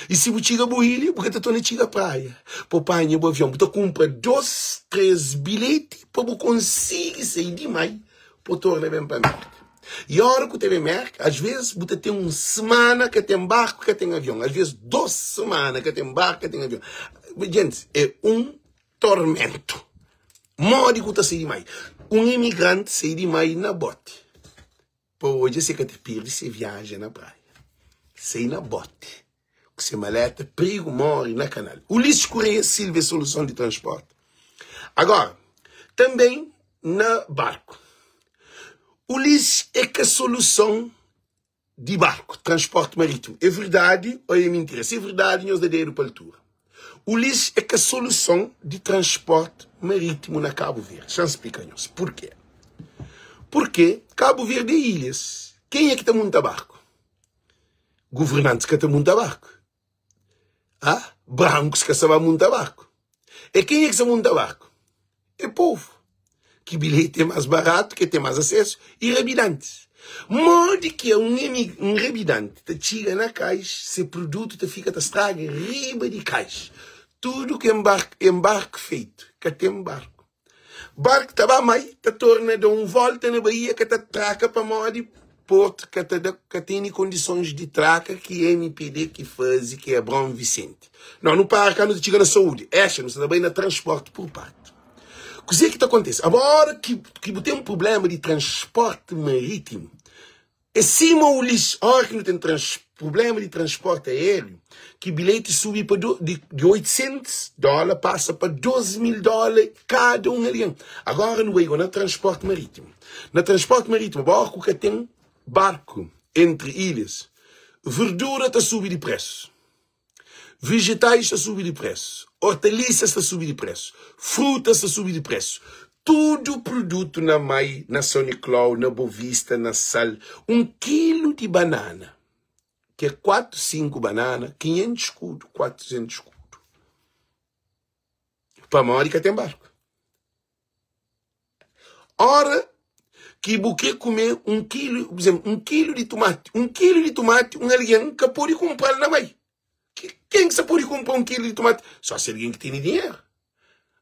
E se bu txiga bu ilha, bu ta torna txiga praia. Pa panha bu avião, bu ta kumpra dois, três bilhete pa bu consiga sair de mai pa torna bem pa América. E hora que ta bem América, às vezes bu ta ten um semana que tem barco, que tem avião. Às vezes duas semana que tem barco, que tem avião. Gente, é um tormento. Modi ku ta sai di mai. Um imigrante sai di mai na bote. Pa odja se ka ta perde se viaja na praia. Sai na bote. Ku se maleta, perigo morre na canal. Ulisses Correia Silva é solução de transporte. Agora, também na barco. Ulisses é que a solução di barku, transporti maritimu. É verdadi ô é mintira? Si é verdadi, nhos da dedu pa altura. Ulisses é ka soluson di transporti maritimu na Kabu Verdi. Xa-m splika nhos purkê. Purkê Kabu Verdi é ilhas. Kenha ki ta munta barku? Governantis ka ta munta barku. Ah, brankus ka sa ba munta barku. É kenha ki sa munta barku? É povu. Ki bilheti é más baratu, ki ten más asesu i rabidantis. Modi ki é un un rabidanti ta txiga na kais, se produtu ta fika ta straga riba di kais. Tudu ki enbarku feitu, ka ten barku. Barku ta ba mai, ta torna da un volta na baía ka ta traka pamodi portu ka ta da ka tene kondisons di traka ki MPD ki faze ki é Abraão Vicente. Não, nu para ka nu ta txiga na saúdi. Exa, nu sta ta bai na transporti pur parti. Kuzê ki ta kontise? Aba ora ki, ki bu ten prubléma di transporti marítimu, é sima Ulisses, ora ki nu ten trans, prubléma di transporti aériu, ki bilheti subi pa do, di, di 800 dóla pasa pa 2000 dóla kada un algen. Agora nu bai na transporti marítimu. Na transporti marítimu, aba ora ku ka ten barku entri ilhas, verdura ta subi di presu. Vegetais ta subi di presu, ortalisas ta subi di presu, frutas ta subi di presu, tudu produtu na Mai, na São Nicolau, na Bovista, na Sal, un kilu di banana, ki é 4, 5 banana, 500 skudu, 400 skudu. Pamodi ka ten barku. Ora ki bu kre kume un kilu, por exemplo, un kilu di tumati, un kilu di tumati un algen ka pode kunpra-l na mai. Ken ki sa pode kunpra un kilu di tumati? Só si algen ki tene dinheru.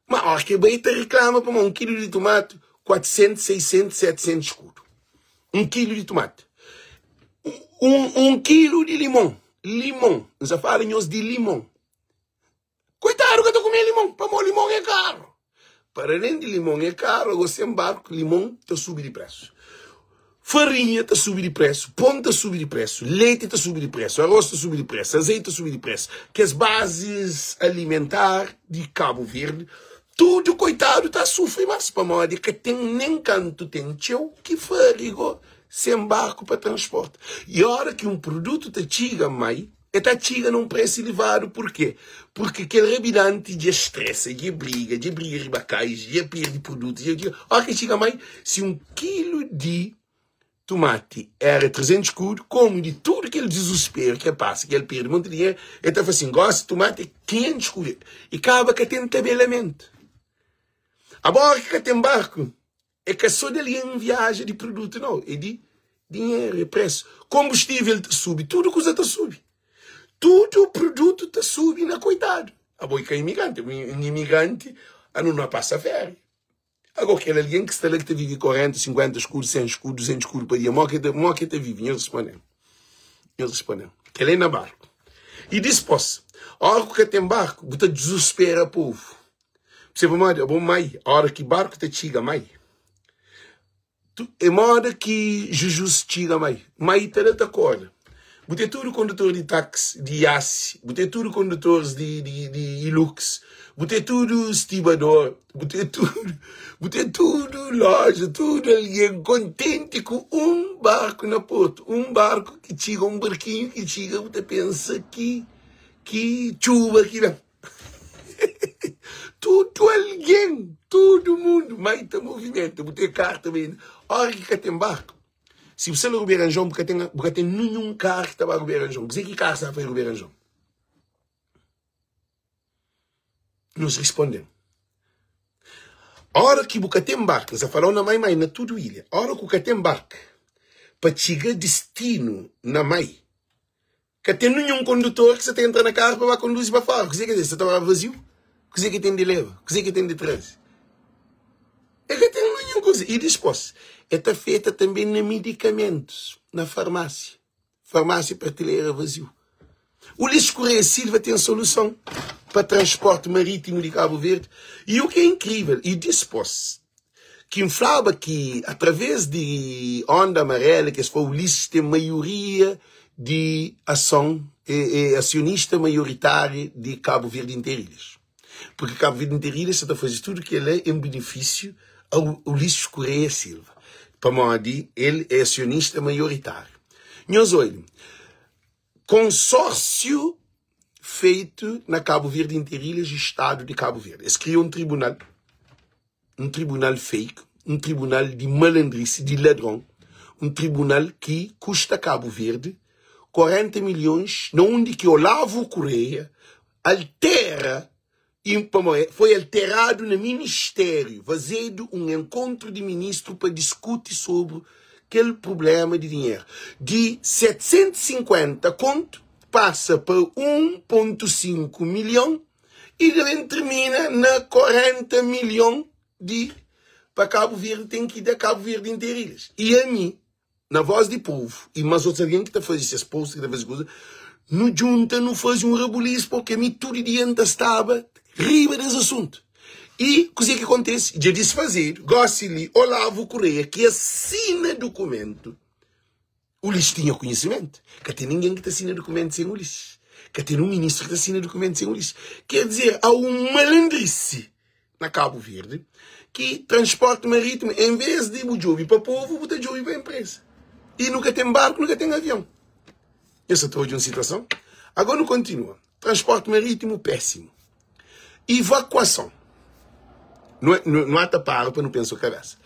Ma ora ki bai ta riklama pamodi un kilu di tumati 400, 600, 700 skudu. Un kilu di tumati. Un, un kilu di limon, limon, N sa fala nhos di limon. Koitadu ka ta kume limon, pamodi limon é karu. Para alén di limon é karu, ago sen barku limon ta subi di presu. Farinha ta subi di presu, pon ta subi di presu, leiti ta subi di presu, aros ta subi di presu, azeiti ta subi di presu. Kes bazis alimentar di Kabu Verdi, tudu koitadu ta sufri mas pamodi ka ten nen kantu ten txeu ki fari go sen barku pa transporta. I ora ki un produtu ta txiga mai, E ta txiga na un presu ilevadu, purkê? Purki kel rabidanti dja stresa, dja briga, dja briga riba kais, dja perde produtu, dja, dja. Óra ki txiga mai, si un kilu di tumati éra 300 skudu, komu di tudu kel dizusperu ki el pasa, ki el perde monti dinheru, el ta fla sin, gósi tumati é 500 skudu. I kaba ka ten tabelamentu. Aba óra ki ka ten barku, É ka sô di algen viaja di produtu, nau, é di dinheru, é presu. Konbustível ta subi, tudu kuza ta subi. Tudu produtu ta subi na koitadu. Abo i ka imigranti, un imigranti anu na pasa féria. Agó kel algen ki sta la ki ta vivi 40, 50 skudu, 100 skudu, 200 skudu pa dia, mó ki mó ki ta vivi? Nhos responde-m. Nhos responde-m. Kel é na barku. I dispôs, óra ku ka ten barku, bu ta dizuspera povu. Pse pamodi abo mai, ora ki barku ta txiga mai, tu, é moda ki Jujus txiga mai, mai ta da ta korda. Bu ten tudu kondutor di taxi, di Yasi, bu ten tudu kondutores di, di, di Hilux, bu ten tudu stibador, bu ten tudu, bu ten tudu loja, tudu algen kontenti ku un barku na portu, un barku ki txiga, un barkinhu ki txiga, bu ta pensa ki, ki txuba ki ben. Tudu algen, tudu mundu, mai ta movimenta, bu ten karta ba inda. Ora ki ka ten barku, si bu sta na Rubera Anjon, bu ka ten, bu ka ten ninhun karu ki ta ba Rubera Anjon. Kuzê ki karu sta fai Rubera Anjon? Nhos responde-m. Ora ki bu ka ten barku, N sta fala-u na mai mai, na tudu ilha. Ora ku ka ten barku pa txiga distinu na mai, Ka ten ninhun kondutor ki sa ta entra na karu pa ba konduzi pa fora. Kuzê ki sa ta ba vaziu? Kuzê ki ten di leba? Kuzê ki ten di traze? E ka ten ninhun kuza. I dispôs, e ta afeta tanbê na midikamentus, na farmásia. Farmásia pratilera vaziu. Ulisses Correia Silva ten soluson pa transporti marítimu di Kabu Verdi. I u ki é inkrível, i dispôs, ki N flaba ki através di Onda Amarela ki es fla Ulisses ten maioria di ason é asionista maioritário di Cabo Verde Interilhas porque Cabo Verde Interilhas sa ta faze tudu kel-la en benefísiu a Ulisses Correia Silva pamodi el é asionista maioritário. Nhos odja konsórsiu feitu na Cabo Verde Interilhas e Stadu di Cabo Verde es kria un tribunal un tribunal fake, un tribunal di malandrice, di ladron, un tribunal ki kusta Cabo Verde 40 milhões, na undi ki Olavo Correia altera. I pamo foi alteradu na ministériu, fazedu un enkontru di ministru pa diskuti sobri kel prublema di dinheru. Di 750 kontu pasa pa 1.5 milhon i di ben tirmina na 40 milhon di pa Kabu Verdi ten ki da Kabu Verdi interu ilhas. I ami na voz di povu i mas otus algen ki ta faze ses post ki ta faze kuza nu djunta nu faze un rabulis porque mi tudu dia N ta staba riba des asuntu i kuze ki kontese dja disfazedu gosi li Olavo Correia ki asina dukumentu Ulisses tinha konhisimentu ka ten ningen ki ta asina dukumentu sen Ulisses ka ten un ministru ki ta asina dukumentu sen Ulisses ker dizer há un malandrisi na Kabu Verdi ki transporti maritimu en vez di bu djobi pa povu bu ta djobi pa enpresa i nu ka ten barku nu ka ten avion nhos sa ta odja un situason agora nu kontinua transporti maritimu pesimu ivakuason nu, nu, nu ata para pa nu pensa kabesa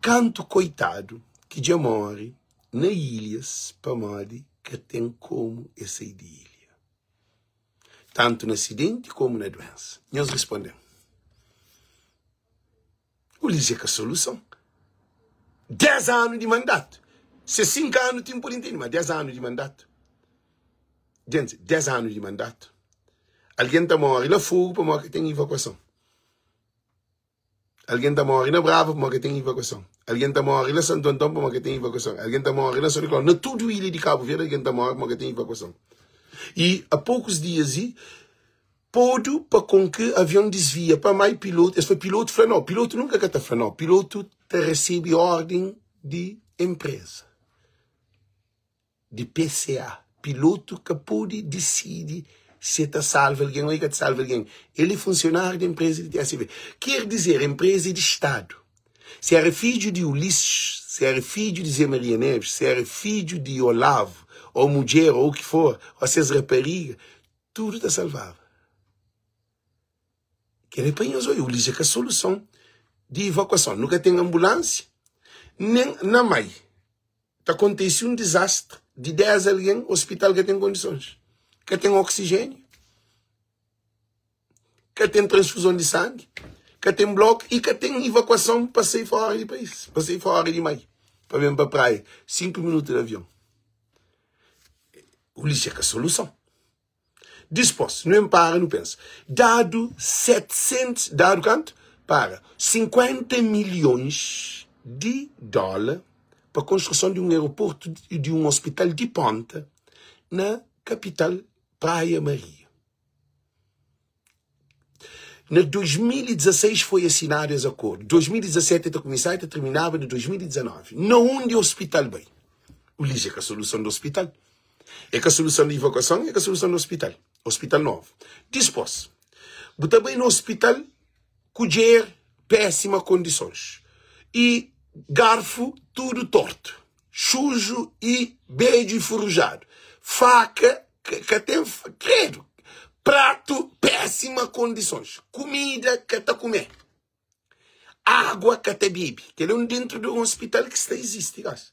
kantu koitadu ki dja mori na ilhas pamodi ka ten komu e sai di ilha tantu na asidenti komu na duensa? Nhos responde-m. Ulisses é ka soluson. 10 anu di mandatu. Se 5 anu ti N pode ntende, ma 10 anu di mandatu. Gente, 10 anu di mandatu. Algen ta móre la Fogu pamodi ka ten evakuason. Algen ta móre na Brava pamodi ka ten evakuason. Algen ta móre la Santu Anton pamodi ka ten evakuason. Algen ta móre la São Nicolau. Na tudu ilha di Kabu Verdi algen ta móre pamodi ka ten evakuason. I a poukus dias i podu pa kon ki avion disvia pa mai pilotu. Es fla pilotu fla nau. Pilotu nunka ka ta fla nau. Pilotu ta resebe orden di enpreza. Di PCA. Pilotu ka pode disidi si e ta salva algen o e ka ta salva algen. El e funsionáriu di enpreza di TSV. Ker dizer, enpreza e di Stadu. Si era fidju di Ulisses, si era fidju di Zé Maria Neves, si era fidju di Olavo, o mudjer, o u ki for, o ses rapariga, tudu ta salvaba. Kel-li pa nhos oi, Ulisses é ka soluson di evakuason. Nu ka ten anbulánsia, nen na mai. Ta kontise un dizastri di 10 algen, ospital ka ten kondisons, ka ten oksijéniu, ka ten transfuzon di sangi, ka ten bloku i ka ten ivakuason pa sai fora di país, pa sai fora di mai, pa ben pa praia, 5 minutu di avion. Ulisses é ka soluson. Dispos, nu enpara nu pensa, dadu 700, dadu kantu? Para, 50 milhons di dóla pa konstruson di un aeroportu i di un ospital di ponta na kapital Praia Maria. Na 2016 foi asinadu es akordu. 2017 ta kumisaba i ta terminaba na 2019. Na undi ospital bai? Ulisses é ka soluson di ospital. É ka soluson di evakuason, é ka soluson di ospital. Ospital novu. Dispos, bu ta bai na ospital, kudjer pésima kondisons i garfu tudu tortu, suju i bedju i furujadu, faka ka ten kredu, pratu pésima kondisons, kumida ka ta kume, água ka ta bebe. Kel é un dentru di un ospital ki sta izisti gosi.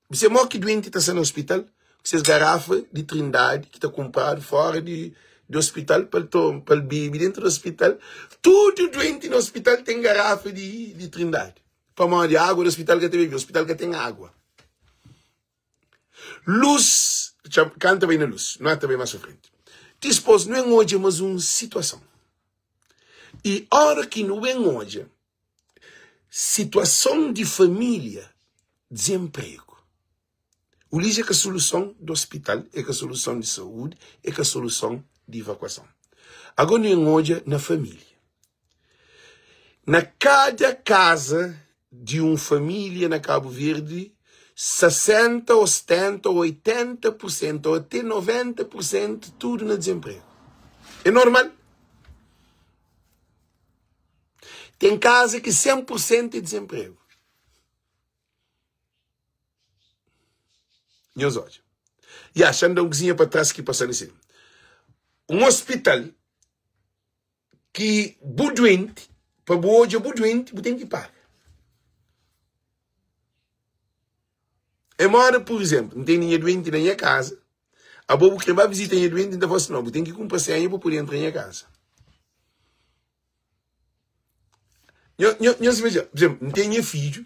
Bu se mo ki duenti ta sta na ospital ku ses garafa di trindadi ki ta kunpradu fora di di ospital pa el toma pa el bebe dentru di ospital. Tudu duenti na ospital ten garafa di di trindadi pamodi água di ospital ka ta bebe, ospital ka ten água. Lus, txa, kanta bai na lus, no ta bai mas pa frenti. Dispos no en odja mas un situason. I ora ki no ben odja situason di familia, dizenpregu. Ulis é ka soluson di ospital, é ka soluson di saúdi, é ka soluson di evakuason. Agora no en odja na familia. Na kada kaza di un familia na Kabu Verdi, 60 ou 70 ou 80 por sentu ou ate 90 por sentu tudu na dizenpregu. É normal. Ten kaza ki 100 por sentu é dizenpregu. Nhos odja. Ya, xa-m da un kuzinha pa tras ki pasa li sin. Un ospital ki bu duenti, pa bu odja bu duenti, bu ten ki paga. É moda, pur izénplu, N tene nha duenti na nha kaza, abo bu kre ba vizita nha duenti, N ta fla-u si, no, bu ten ki kunpra senha pa pode entra nha kaza. Nho, nho, nhos imajina, por exemplo, N ten nha fidju,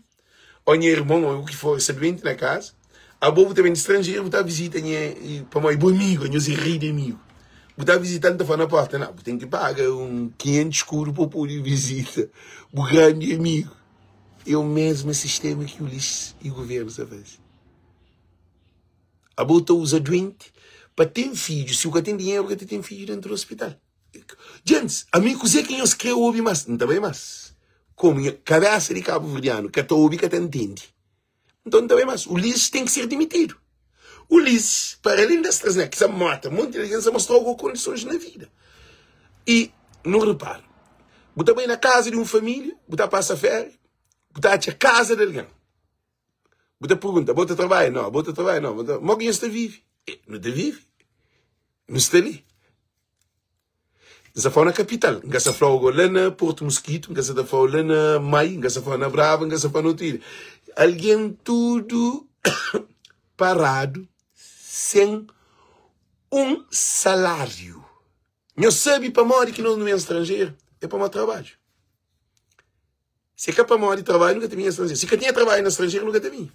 ô nha irmon, ô u ki for, sta duenti na kaza, abo bu ta ben di stranjeru, bu ta vizita nha, pamodi bu amigu, nhos é rei di amigu. Bu ta vizita-l, N ta fla na porta, Nau, bu ten ki paga un 500 skudu pa bu pode vizita bu grandi amigu. É o mesmu sistema ki Ulisses i guvernu sta faze. Abo ta uza duenti pa ten fidju, si bu ka ten dinheru, bu ka ta ten fidju dentu di ospital. Djentis, ami kuzê ki nhos krê obi más? N ta bai más. Komu nha kabésa di kabuverdianu ka ta obi, ka ta ntende, nton N ta bai más. Ulisses ten ki ser dimitidu. Ulisses, para alén di es trasneka ki sa mata monti di algen, sa mostra-u ku kondisons na vida. I nu repara, bu ta bai na kaza di un família, bu ta pasa féria, bu ta atxa kaza di algen. Bu ta pergunta, bo ta trabadja? Não. Bo ta trabadja? Não. Bo ta... Mo ki nhos ta vive? Eh, nu ta vive. Nu sta li. N sa fala na kapital, N ka sa fla go la na Porto Mosquito, N ka sa ta fala la na Mai, N ka sa fala na Brava, N ka sa fala na otu ilha. Algen tudu paradu sen un saláriu. Nhos sabe pamodi ki nos nu ben stranjeru? É pamodi trabadju. Se ka pamodi trabadju, nu ka ta binha stranjeru. Si ka tinha trabadju na stranjeru, nu ka ta binha.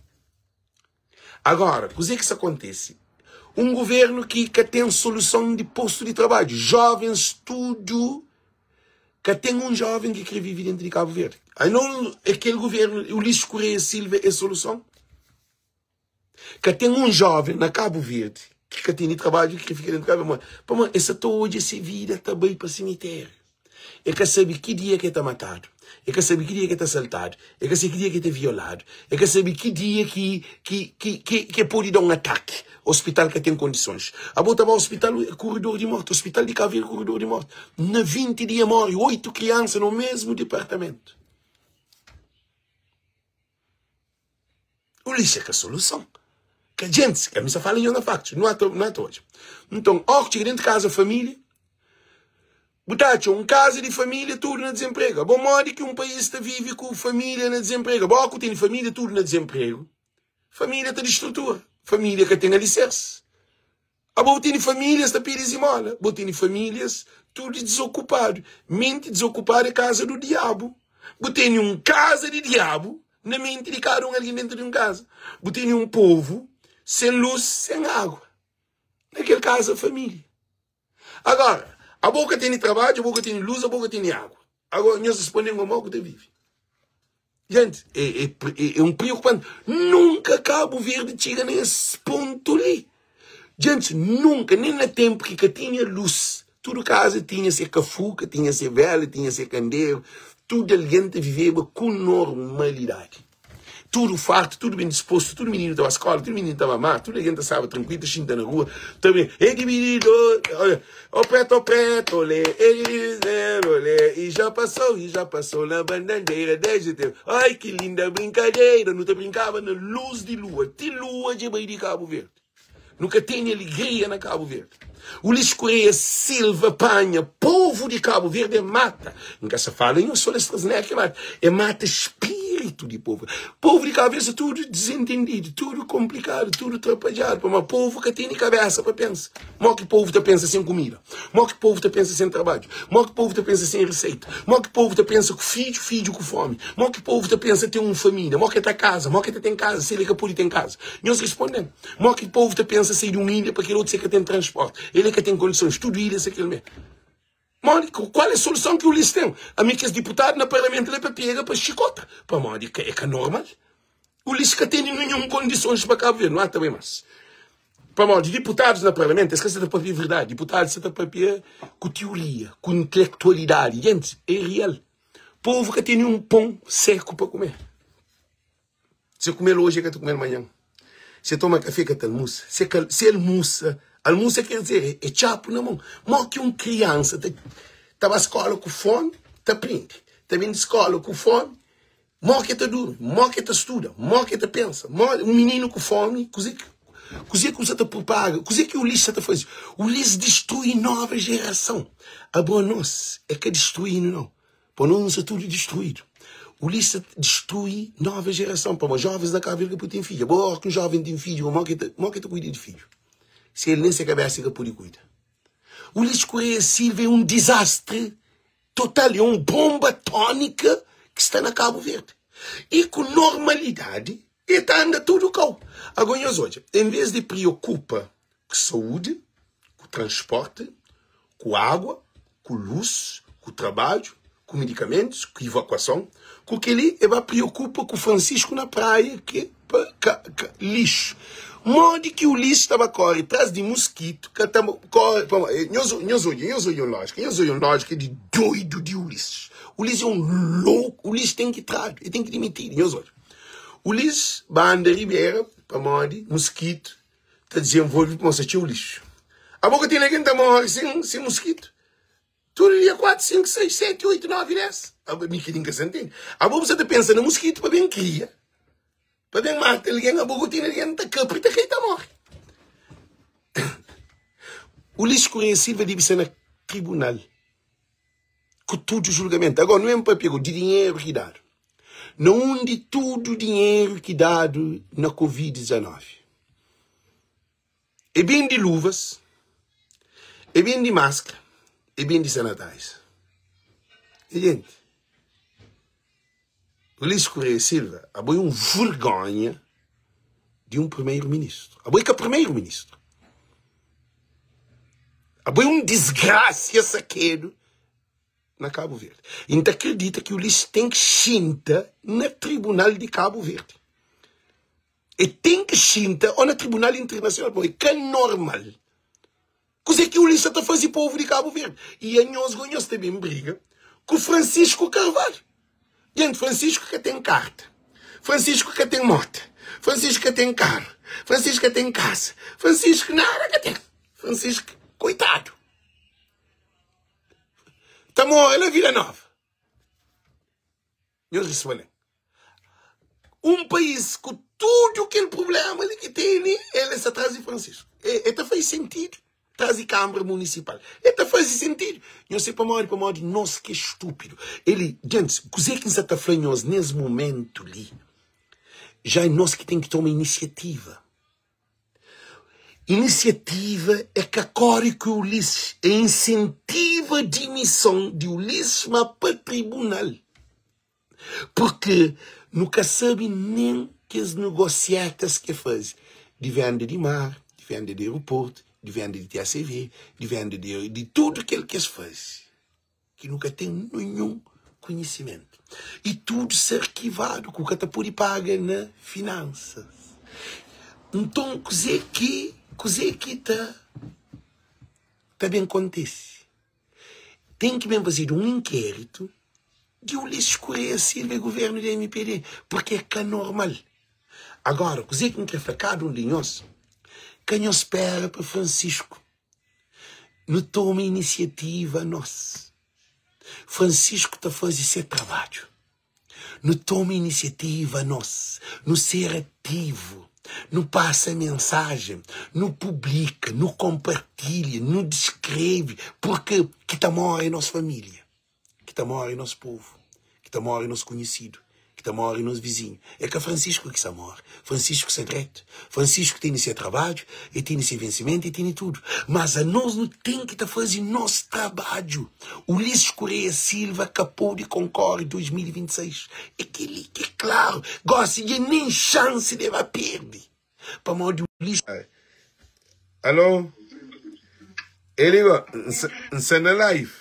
Agora, kuzê ki sta kontise? Un guvernu ki ka ten soluson di postu di trabadju. Jovens tudu, ka ten un joven ki kre vive dentu di Kabu Verdi. Ai non é kel guvernu, Ulisses Correia Silva é soluson? Ka ten un joven na Kabu Verdi ki ka tene trabadju ki kre fika dentu Kabu Verdi. Pamodi e sa ta odja se vida ta bai pa simitériu. E ka sabe ki dia ki e ta matadu, e ka sabe ki dia ki e ta asaltadu, e ka sabe ki dia ki e ta violadu, e ka sabe ki dia ki ki ki ki ki e pode da un ataki. Ospital ka ten kondisons. Abo ta ba ospital, é kuridor di morti. Ospital di Kabu Verdi é kuridor di morti. Na 20 dia more 8 kriansa no mesmu dipartamentu. Ulisses é ka soluson. Ka djentis, ka mi sa fala nho na faktus, nu ata, nu ata odja. Nton, ó ki txiga dentu kaza família, bu ta atxa un kaza di família tudu na dizenpregu. Abo modi ki un país ta vive ku família na dizenpregu? Abo ó ku tene família tudu na dizenpregu, família ta distrutura, família ka ten alisersi. Abo bu tene famílias ta pidi zimola, bo tene famílias tudu dizokupadu. Menti dizokupadu é kaza du diabu. Bu tene un kaza di diabu na menti di kada un algen dentu di un kaza. Bu tene un povu sen lus, sen agua na kel kaza família. Agora, abo ka tene trabadju, abo ka tene lus, abo ka tene agua. Agora, nhos responde-m como ku ta vive. Gente, é, é, é, é um preocupante. Nunca Cabo Verde chega nesse ponto ali. Gente, nunca, nem na tempo que que tinha luz. Tudo casa tinha ser cafuca, tinha ser vela, tinha ser candeeiro. Tudo alguém te vivia com normalidade. Tudu fartu, tudu ben dispostu, tudu mininu ta ba skola, tudu mininu ta mamá, tudu algen ta staba trankuilu, ta xinta na rua, ta ben, e di mininu, o preto, o preto, olê, e di mininu, olê, e já passou, e já passou na bandaneira desde tempo, ai ki linda brincadeira, nu ta brinkaba na luz di lua, ti lua dja bai di Kabu Verdi. Nu ka tene alegria na Kabu Verdi. Ulisses Correia Silva panha povu di Kabu Verdi e mata. N ka sa fala nho so des trasneka e mata. E mata spiritu di povu. Povu di Kabu Verdi sta tudu disentendidu, tudu komplikadu, tudu trapadjadu. Pamodi povu ka tene kabesa pa pensa. Mo ki povu ta pensa sen kumida? Mo ki povu ta pensa sen trabadju? Mo ki povu ta pensa sen riseita? Mo ki povu ta pensa ku fidju, fidju ku fomi? Mo ki povu ta pensa ten un família? Mo ki ta kaza? Mo ki ta ten kaza si el ka pode ten kaza? Nhos responde-m. Mo ki povu ta pensa sai di un ilha pa kel otu si el ka ten transporti? El ka ten kondisons. Tudu ilha se kel mé. Modi, kual é soluson ki Ulisses ten? Ami kes diputadu na parlamentu la é pa pega pa xikota. Pamodi é ka normal. Ulisses ka tene ninhun kondisons pa Kabu Verdi. Nu ata bai mas. Pamodi diputadus na parlamentu es ka sa ta papia verdadi. Diputadus sa ta papia ku tioria, ku intelektualidadi. Gentis, é real. Povu ka tene un pon seku pa kume. Se kumel oji, e ka ta kumel manhan. Se toma kafe, ka ta almusa. Se ka, se almusa, almusa ker dizer é txapu na mon. Mo ki un kriansa ta ta ba skola ku fomi, ta prende. Ta ben di skola ku fomi, mo ki e ta durmi, mo ki e ta studa, mo ki e ta pensa. Mo, un mininu ku fomi, kuze ki kuze ki bu sa ta prupaga, kuze ki Ulisses sa ta faze? Ulisses distrui nova jerason. Abo anos e ka distruinu nau. Pa nos nu sta tudu distruídu. Ulisses ta distrui nova gerason pamodi jovens na Kabu Verdi ka pode ten fidju. Abo ora ki un joven ten fidju mo ki mo ki ta kuida di fidju? Si el nen se kabesa el ka pode kuida. Ulisses Correia Silva é un dizastri total, é un bomba atómika. ki sta na Kabu Verdi. I ku normalidadi e ta anda tudu kau. Ago nhos odja, en ves di priokupa ku saúdi, ku transporti, ku agua, ku lus, ku trabadju, ku medikamentus, ku ivakuason, ku kel-li e ba priokupa ku Francisco na Praia ki pa ka ka lixu. Modi ki Ulisses ta ba kore tras di muskitu ka ta kore pa nhos nhos odja nhos odja un lójika nhos odja un lójika di doidu di Ulisses. Ulisses é un louku Ulisses ten ki tradu e ten ki dimitidu nhos odja. Ulisses ba anda ribera pamodi muskitu ta dizenvolve pamodi sta txeu lixu. Abo ka ten algen ta more sen sen muskitu? Tudu dia 4, 5, 6, 7, 8, 9, 10. Abo, mi ki ka sa ntende. Abo bu sa ta pensa na muskitu pa ben kria, pa ben mata algen, abo ku tene algen ta kapri, ta kai, ta more. Ulisses Correia Silva debe ser na tribunal ku tudu julgamentu. Agora, nu ben papia di dinheru ki dadu. Na undi tudu dinheru ki dadu na Covid-19? E ben di luvas, e ben di maskra, e ben di sanitizer. E jenti, Ulisses Correia Silva, abo é un vergonha di un primeiro-ministro. Abo é ka primeiro-ministro. Abo é un disgrasia sakedu na Cabo Verde. E N ta akredita ki Ulisses ten ki xinta na tribunal di Cabo Verde. E ten ki xinta o na tribunal internasional pamodi é ka normal kuze ki Ulisses sa ta faze povu di Cabo Verde. E anhos go nhos ta ben briga ku Francisco Carvalho. Gente, Francisco ka ten karta, Francisco ka ten mota, Francisco ka ten karu, Francisco ka ten kasa, Francisco nada ka ten. Francisco, koitadu, ta mora na Vila Nova. Nhos responde-m, Un país ku tudu kel prubléma li ki tene, el sta tras di Francisco. E, e ta faze sentidu tras di Kanbra Munisipal. E ta faze sentidu. Nhos sabe pamodi? Pamodi nos ki é stúpidu. Eli, gentis, kuzê ki N sa ta fla nhos nes momentu li, já é nos ki ten ki toma inisiativa. Inisiativa é ka kóre ku Ulisses, é insentiva dimison di Ulisses ma pa tribunal. Purki nu ka sabe nen kes negosiatas ke faze di venda di mar, di venda di aeroportu, di venda di TACV, di venda di, di tudu kel ki es faze. ki nu ka ten ninhun konhisimentu i tudu sta arkivadu ku ka ta pode paga na finansas. Nton kuzê ki kuzê ki ta ta ben kontise? Ten ki ben fazedu un inkéritu di Ulisses Correia Silva i guvernu di mpd purki é ka normal. Agora kuzê ki N kre fla kada un di nhos, ka nhos spera pa Francisco Nu toma inisiativa nos. Francisco ta faze se trabadju. Nu toma inisiativa nos. Nu ser ativu. Nu pasa mensajen. Nu publika, nu konpartilha, nu diskreve, purke ki ta more é nos familia. Ki ta móre nos povu, ki ta móre nos konhisidu, ki ta móre nos vizinhu. É ka Francisco ki sa móre. Francisco sa dretu. Francisco tene se trabadju, e tene se vensimentu, e tene tudu. Mas anos nu ten ki ta faze nos trabadju. Ulisses Correia Silva ka pode konkore 2026. É kel-li ki é klaru. Gósi dja nen xansi de ba perde. Pamodi Ulisses. Alô? Eliba, N sta na live.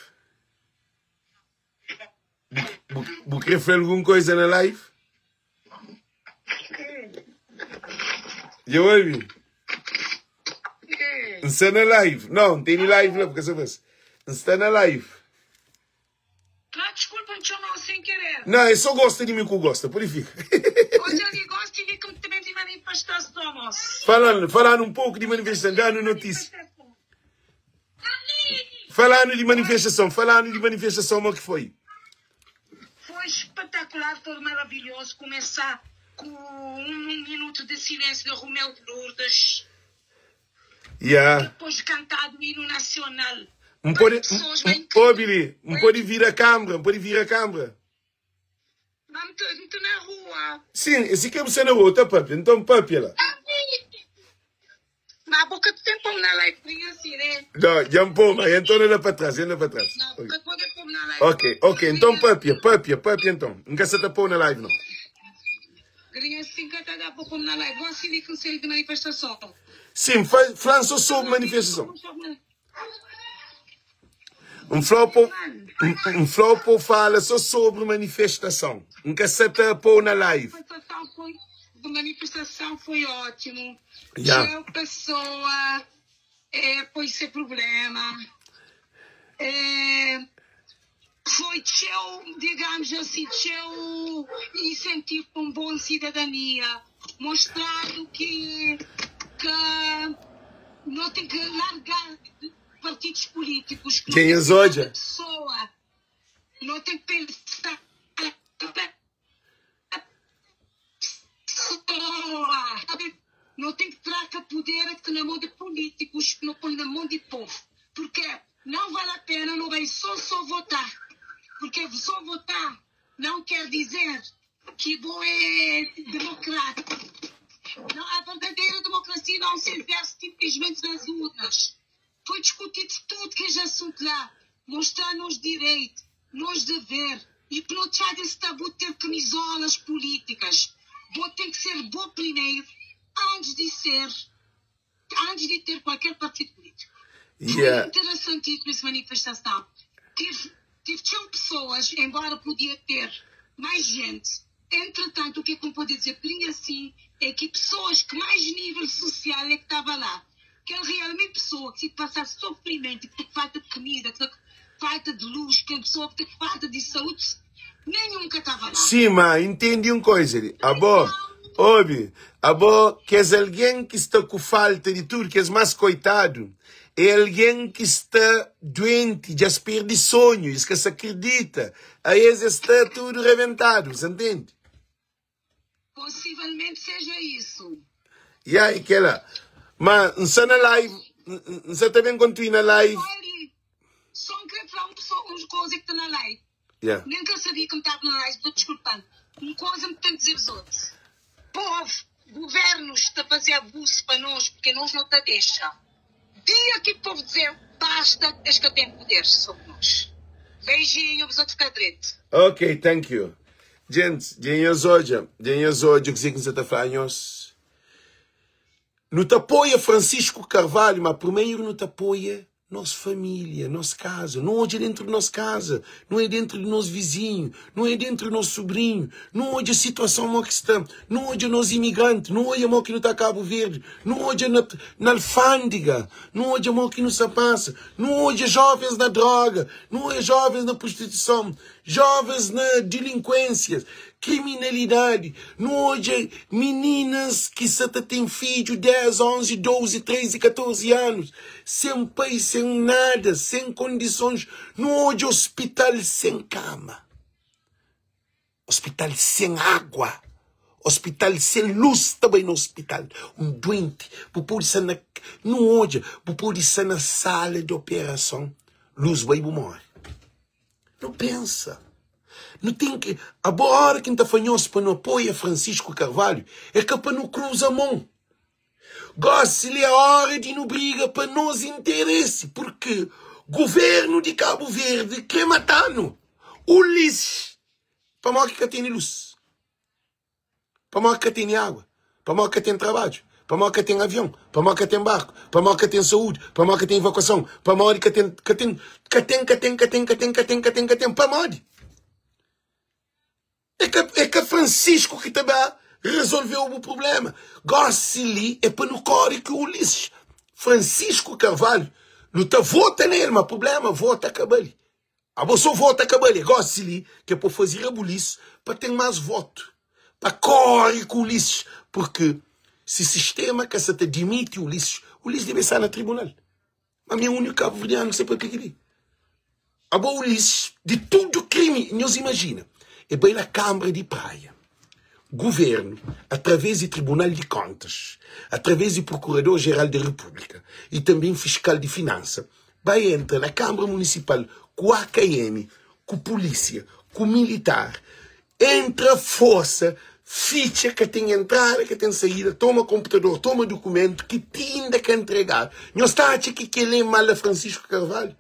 Bu, bu kre fla algun koisa na live? Dja obi? N sta na live. Não, N tene live la, porque sa faz. N sta na live. Ah, desculpa, N txoma-u sem querer. Não, é só gosta de mim que gosta, por fica. Hoje ali gosto de que também de manifestação, moço. Falando, falando um pouco de manifestação, dando notícia. Falando de manifestação, falando de manifestação, como é que foi? Foi espetacular, foi maravilhoso começar com um minuto de silêncio de Romeu de Lourdes. Yeah. Depois de cantar o hino nacional. Um pode, um, Billy, um pode vir a câmara, um pode vir a câmara. Mas estou na rua. Sim, esse que você na rua, tá papi? Então papi lá. Mas boca tu tem pôr na live assim, né? Não, já pôr, mas então anda para trás, anda para trás. Não, porque pode pôr na. Ok, ok, então papia, papia, papia então. Nka sa ta pô na live não. Sim, fala só sobre manifestação. Um flopo, um flopo fala só sobre manifestação. Nka sa ta pô na live. Manifestação foi, a manifestação foi ótimo. Yeah. Eu pessoa, é, foi sem problema. É, foi seu, digamos assim, seu incentivo para uma boa cidadania, mostrando que, que não tem que largar partidos políticos. Que Quem não é hoje? Pessoa, não tem que pensar pessoa. Não tem que tracar poder que na mão de políticos, que não põe na mão de povo. Porque não vale a pena, não vai só só votar. Porque só votar não quer dizer que bom é democrático. Não, a verdadeira democracia não se exerce simplesmente nas urnas. Foi discutido tudo que é assunto lá, mostrando os direitos, nos dever e que não tinha desse tabu de ter camisolas políticas. Bom tem que ser bom primeiro, antes de ser, antes de ter qualquer partido político. Yeah. Foi interessantíssima essa manifestação. Tive, tive tinham pessoas, embora podia ter mais gente. Entretanto, o que é que eu posso dizer? Por assim, é que pessoas que mais nível social é que estava lá. Que é realmente pessoa que se passa sofrimento, que tem falta de comida, que tem falta de luz, que é pessoa que tem falta de saúde, nenhum que estava lá. Sim, mas entendi uma coisa. Abó, ouve, abó, que és alguém que está com falta de tudo, que és mais coitado. É alguém que está doente, já se perde sonhos, que se acredita. Aí está tudo reventado, você entende? Possivelmente seja isso. E aí, aquela. Mas, não na live, não também continua na live. Olha, só me queria falar uma pessoa, uma coisa que está na live. Yeah. Nem que eu sabia que me estava na live, estou desculpando. Uma coisa me tenho que dizer aos outros. Povo, governos está a fazer abuso para nós, porque nós não te deixa. Dia que o povo dizer, basta, és que tem poder sobre nós. Beijinho, vos outros ficar direito. Ok, thank you. Gente, dinheiro hoje, que você está falando, não te apoia Francisco Carvalho, mas primeiro não te apoia nossa família, nossa casa. Não hoje é dentro de nossa casa, não é dentro do nosso vizinho, não é dentro do nosso sobrinho, não hoje a situação mal que está, não hoje é nós imigrantes, não hoje é mal que não está Cabo Verde, não hoje é na, na alfândega, não hoje é mal que não se passa, não hoje é jovens na droga, não é jovens na prostituição, jovens na delinquência, criminalidade, não hoje é meninas que só têm filho 10, 11, 12, 13, 14 anos, sem pai, sem nada, sem condições, não hoje é hospital sem cama, hospital sem água, hospital sem luz também no hospital, um doente, pode ser na, não hoje, pode ser na sala de operação, luz vai morrer. Não pensa. Não tem que. A boa hora que está fanhoso para não apoia Francisco Carvalho é que para não cruza a mão. Goste-lhe a hora de não briga para nós interesse, porque governo de Cabo Verde quer matar-nos. Ulisses, para maior que tem luz, para maior que tem água, para maior que tem trabalho, para maior que tem avião, para maior que tem barco, para maior que tem saúde, para maior que tem evacuação, para maior que tem, que tem, que tem, que tem, que tem, que tem, que tem, que tem, que tem, para maior. É que Francisco que também resolveu o problema. Goste-lhe é para no core que o Ulisses. Francisco Carvalho, luta vota nele, mas problema, vota acaba ali. A bolsa vota acaba ali. Goste-lhe que é para fazer rebuliço, para ter mais voto. Para corre com o Ulisses. Porque se sistema que se te demite o Ulisses, o Ulisses deve estar no tribunal. Mas minha única cabo-verdiano que você pode pedir. A boa Ulisses, de tudo crime, nós imagina. É bem na Câmara de Praia. Governo, através do Tribunal de Contas, através do Procurador-Geral da República e também Fiscal de Finança, vai entrar na Câmara Municipal com a AKM, com a polícia, com o militar, entra força, ficha que tem entrada, que tem saída, toma computador, toma documento, que tinha que entregar. Nós está a que ele é mal a Francisco Carvalho.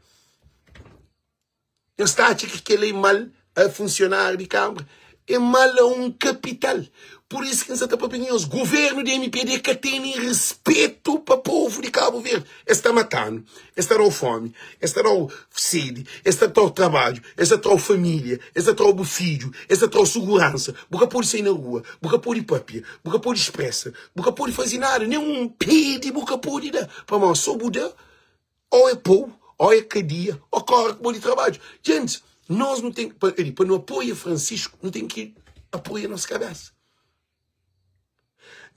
Nhos ta atxa ki kel-la é mal a funsionáriu di Kánbara? É mal a un kapital. Pur isu ki N sa ta papia ku nhos, Govérnu di mpd ka tene respetu pa povu di Kabu Verdi. Es ta mata-nu, es ta da-u fómi, es ta da-u sedi, es ta tra-u trabadju, es ta tra-u família, es ta tra-u bu fidju, es ta tra-u suguransa. Bu ka pode sai na rua, bu ka pode papia, bu ka pode spresa, bu ka pode faze nada, nen un pedi bu ka pode da. Pamodi so bu da Ou é pou, ou é kadia, ou kore ku bo di trabadju. Gentis, nos nu ten, pa, pa nu apoia Francisco, nu ten ki apoia nos kabesa.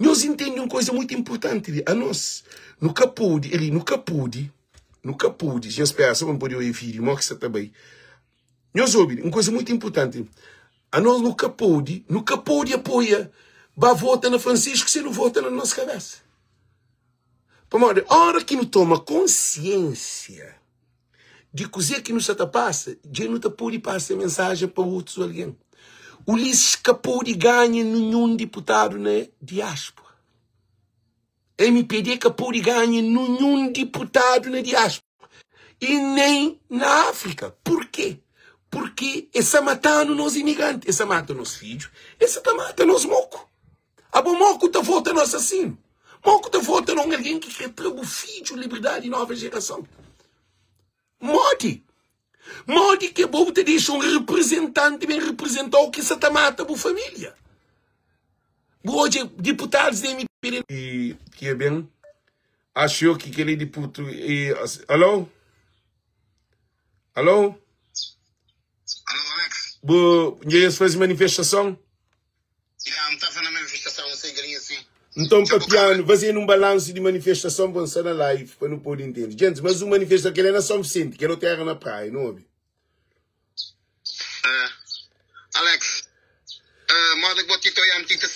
Nhos intende un koisa mutu inpurtanti li, anos nu ka pode, ali, nu ka pode, nu ka pode, nhos pensa pa N pode obi vídiu mo ki sa ta bai. Nhos obi, un koisa mutu inpurtanti, anos nu ka pode, nu ka pode apoia ba vota na Francisco si nu vota na nos kabesa. Pamodi óra ki nu toma konsiénsia di kuzê ki nu sta ta pasa, dja nu ta pode pasa mensajen pa otus algen. Ulisses ka pode ganha ninhun diputadu na diáspora. Mpd ka pode ganha ninhun diputadu na diáspora i nen na Áfrika. Purkê? Purkê es sa mata-nu nos imigranti, es sa mata nos fidju, es sa ta mata nos moku. Abo moku ta vota no asasinu? Moku ta vota na un algen ki kre tra bu fidju liberdadi i nova jerason? Modi? Modi ki abo bu ta dexa un reprezentanti ben reprezenta-u ki sa ta mata bu família? Bu odja diputadus di MPD ki e ben Acho eu ki kel-li di Purtu e Alô? Alô? Alô, Alex? Bu dja es faze manifestason? Ya, N tava na manifestason, N sai galinha sim. Nton Dja bu papianu, kaba. fazenu un balansu di manifestason pa N sta na live pa nu pode intende. Gentis, mas un manifestason, kel-li é na São Vicente, kel otu éra na Praia, nu obi. Uh, Alex, uh, moda ki bo ti ta oiá-m ti ta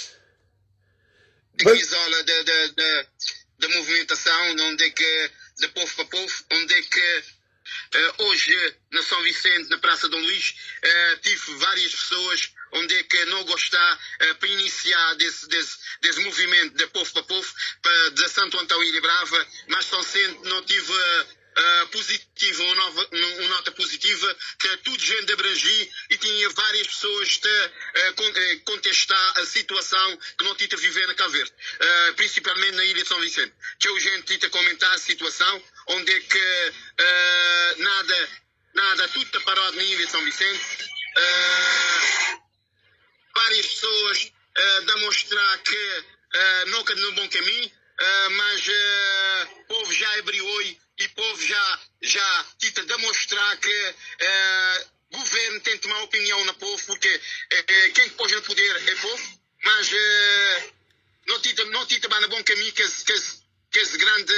Mas, isola de, de, de, de movimentação, onde é que, de povo para povo, onde é que uh, hoje na São Vicente, na Praça Dom Luís, uh, tive várias pessoas onde é que não gostar uh, para iniciar desse, desse, desse movimento de povo para povo, para, de Santo Antão e Ilha Brava, mas São Vicente não tive uh, positiva, uma, nova, uma nota positiva, que tudo gente abrangi e tinha várias pessoas a contestar a situação que não tinha viver na Cabo Verde, principalmente na Ilha de São Vicente. Tinha gente a comentar a situação, onde é que nada, nada, tudo está parado na Ilha de São Vicente. Várias pessoas a demonstrar que não no bom caminho, mas o povo já abriu olho e o povo já, já tenta demonstrar que o governo tem que tomar opinião no povo, porque quem pôs no poder é povo, mas não tenta, não tenta no bom caminho que, que, que esse grande,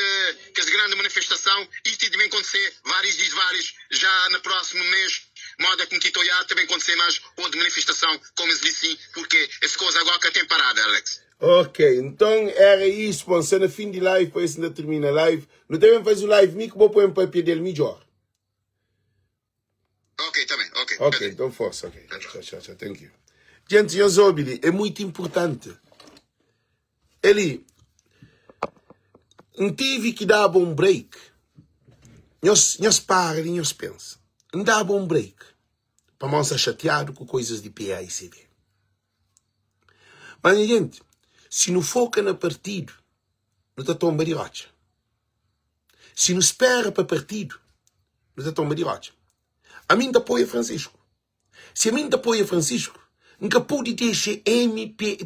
que esse grande manifestação e tem também acontecer vários e vários já no próximo mês, moda como Tito já também acontecer mais outra manifestação como esse sim, porque essa coisa agora que tem parada, Alex. Ok, então era isso, bom, se na fim de live, para isso ainda termina a live. Não também faz o live, mi que vou pôr em papel dele melhor. Ok, também, ok. Ok, então força, ok. Tchau, tchau, tchau, thank you. Gente, senhores, ouvem, é muito importante. Eli, N tive ki daba un break. Nhos, nhos para di nhos pensa. N daba un break pamodi N sta xatiadu ku koizas di PAICV. Mas nha jenti, si nu foka na partidu, nu ta tonba di rotxa. Si nu spera pa partidu, nu ta tonba di rotxa. Ami N ta apoia Francisco. Si ami N ta apoia Francisco, N ka pode dexa MP,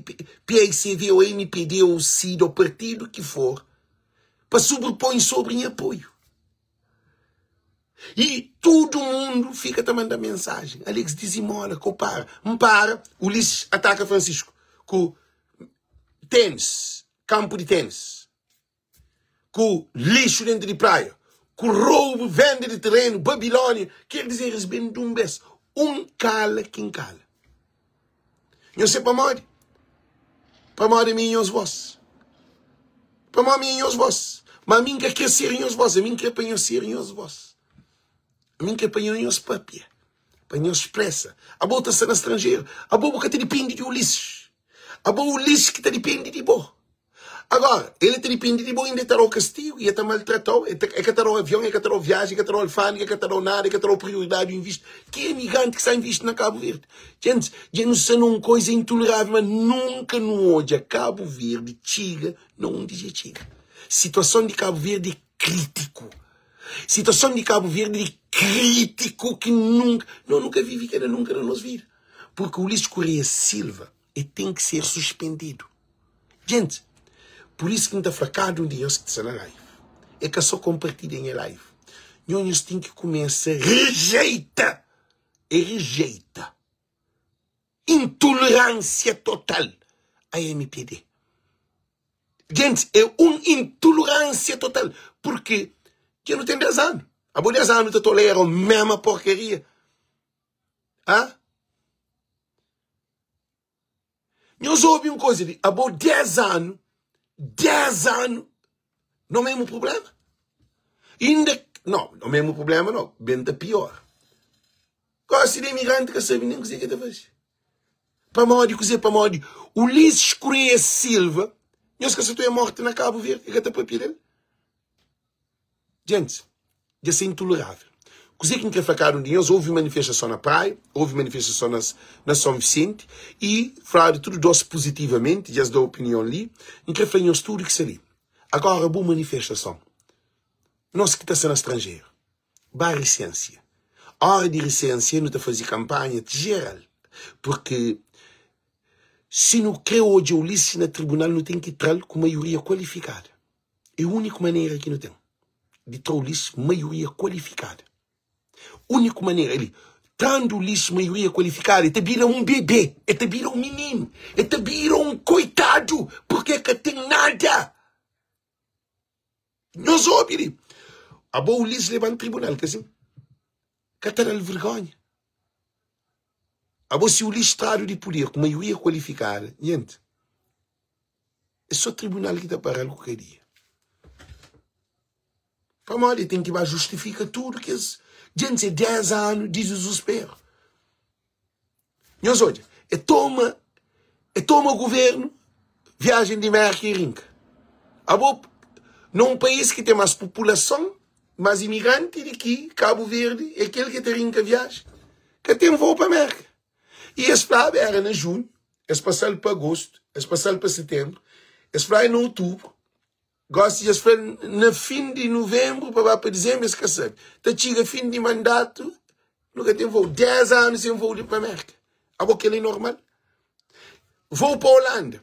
PICV ou MPD ou CID ou partido que for pa sobrepõe sobre nha apoio. E tudo mundo fica ta manda mensagem. Alex dizimola, ko para. N para, Ulisses ataka Francisco ku tênis, campo de tênis. ku lixu dentro di praia, ku roubo, venda di terreno, Babilónia, quer dizer, es ben di un bes, un kala ki N kala. Nhos se pamodi? Pamodi ami é nhos vós. Pamodi ami é nhos vós. Ma ami N ka kre ser nhos vós, ami N kre pa nhos ser nhos vós. Ami N kre pa nhos papia, pa nhos spresa. Abo ta sta na stranjeru, abo bu ka ta dipende di Ulisses. Abo Ulisses ki ta dipende di bo. Agora, el ta dipende di bo inda, el ta da-u kastigu i el ta maltrata-u, el ka ta da-u avion, el ka ta da-u viajen, el ka ta da-u alfândega, el ka ta da-u nada, el ka ta da-u prioridadi di invisti. Ki imigranti ki sta invisti na Kabu Verdi? Djentis, dja nu sta na un koza intolerável, ma nunka nu odja Kabu Verdi txiga na undi dja txiga. Situason di Kabu Verdi é krítiku. Situason di Kabu Verdi é krítiku ki nunka, no nunka vivi kela nunka na nos vida. Purki Ulisses Correia Silva, el ten ki ser suspendidu. Gente, por isso ki N ta fla kada un di nhos ki sta na live, é ka só konpartilha nha live, nho nhos ten ki kumesa rejeita, é rejeita intolerância total a MPD. Gente, é un intolerância total, porque dja nu ten 10 anu, abo 10 anu ta tolera mesma porcaria, ah? Nhos obi un koza li, abo 10 anu, 10 anu, no mesmu problema. Inda, no, no mesmu problema no, ben ta pior. Gosi di imigranti ka sabi nen kuze ke ta faze. Pamodi kuze? Pamodi Ulisses Correia Silva, nhos ka sa ta oia morti na Cabo Verde, e ka ta papia del. Gentis, dja sa intolerável. Kuzê ki N krê fla kada un di nhos, houve manifestason na Praia, houve manifestason na, na São Vicente e fladu tudu dos pozitivamenti, dja es da opinion li. N krê fla nhos tudu ki sta li. Agora bu manifestason, nos ki ta sta na stranjeru, ba risensia. Ora di risensia nu ta faze kanpanha jeral, porque si nu krê odja Ulisses na tribunal nu ten ki tra-l ku maioria kualifikada. É úniku manera ki nu ten di tra Ulisses maioria kualifikada. Úniku manera li, trandu Ulisses maioria kualifikada, el ta bira un bebê, el ta bira un mininu, el ta bira un koitadu, purke el ka ten nada. Nhos obi li, abo Ulisses leba-m tribunal, ka sin? Ka ta da-l vergonha? Abo si Ulisses tradu di puder ku maioria kualifikada, nhenti. É só tribunal ki ta para-l ku kadia. Pamodi el ten ki ba justifika tudu kes djentis é 10 anu di dizusperu. Nhos odja, e toma, e toma guvernu, viajen di Merka e rinka. Abo, na un país ki ten mas populason, mas imigranti di ki Kabu Verdi, é kel ki ta rinka viajen. Ka ten voo pa Merka. I es flaba era na junhu, es pasa-l pa agostu, es pasa-l pa setenbru, es fla na otubru, gosi dja es fla na fin di nuvenbru pa ba pa dizenbru, es ka sabe. Ta txiga fin di mandatu, nu ka ten voo. 10 anu sen voo di pa Merka. Abo kel-li é normal? Voo pa Holanda,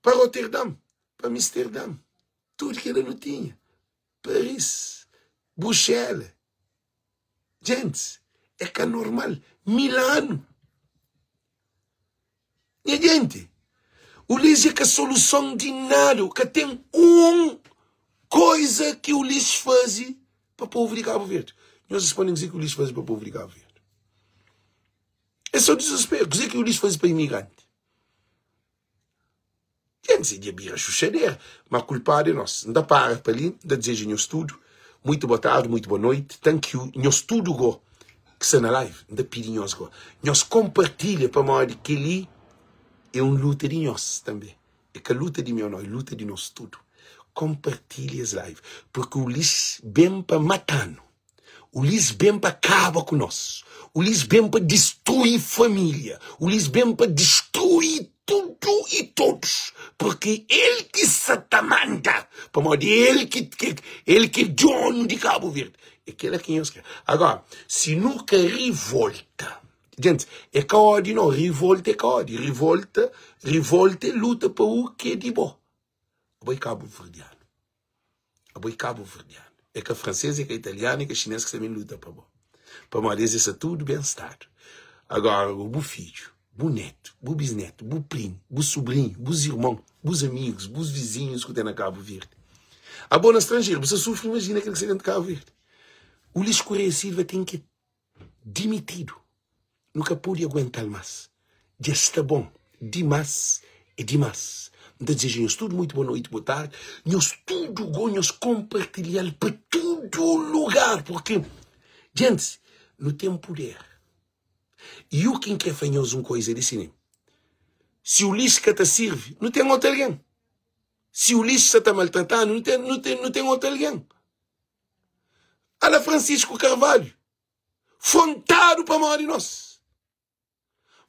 pa Roterdam, pa Amsterdam, tudu kel-la nu tinha. Paris, Bruxelas. Gentis, é ka normal. Milano. Nha gente, Ulisses é ka soluson di nada. Ka ten un koisa ki Ulisses faze pa povu di Cabo Verde. Nhos responde kuzê ki Ulisses faze pa povu di Cabo Verde. É só desespero. Kuzê ki Ulisses faze pa imigranti? Dja dja bira xuxadera, ma kulpadu é nos. N ta para pa li, N ta dizeja nhos tudu muitu boa tardi, muitu boa noiti. Thank you nhos tudu go ki sta na live. N ta pidi nhos go, nhos konpartilha pamodi kel-li é un luta di nhos tanbe. É ka luta di mi ô no, é luta di nos tudu. Konpartilha es live, purki Ulisses ben pa mata-nu. Ulis ben pa kaba ku nos. Ulis ben pa distrui família. Ulis ben pa distrui tudu i todos. Porque el ki sa ta manda. Pamodi el ki, el ki é donu di Cabo Verde. É kela ki nhos kre. Agora, si nu ka rivolta. Gente, é ka ódi no. Rivolta é ka ódi. Rivolta, rivolta é luta pa u ki é di bo. Abo é kabuverdianu. Abo é kabuverdianu. É ka fransês, é ka italianu, é ka xinês ki sta ben luta pa bo. Pamodi es é sta tudu ben stadu. Agora, bu fidju, bu netu, bu bisnetu, bu primu, bu subrinhu, bus irmon, bus amigus, bus vizinhus ku ten na Kabu Verdi. Abo na stranjeru, bu sta sufri, imajina kel ki sta dentu Kabu Verdi. Ulisses Correia Silva ten ki dimitidu. Nu ka pode aguental mas. Dja sta bon. Dimas é dimas. N ta dizeja nhos tudu muitu boa noiti, boa tardi. Nhos tudu go nhos konpartilhal pa tudu lugar, purki, gentis, nu ten puder. I u ki N kre fla nhos un koisa di si, si Ulisses ka ta sirvi, nu ten otu algen. Si Ulisses sa ta maltrata-nu, nu ten, nu ten, nu ten otu algen. Ala Francisco Carvalho, frontadu pamodi nos.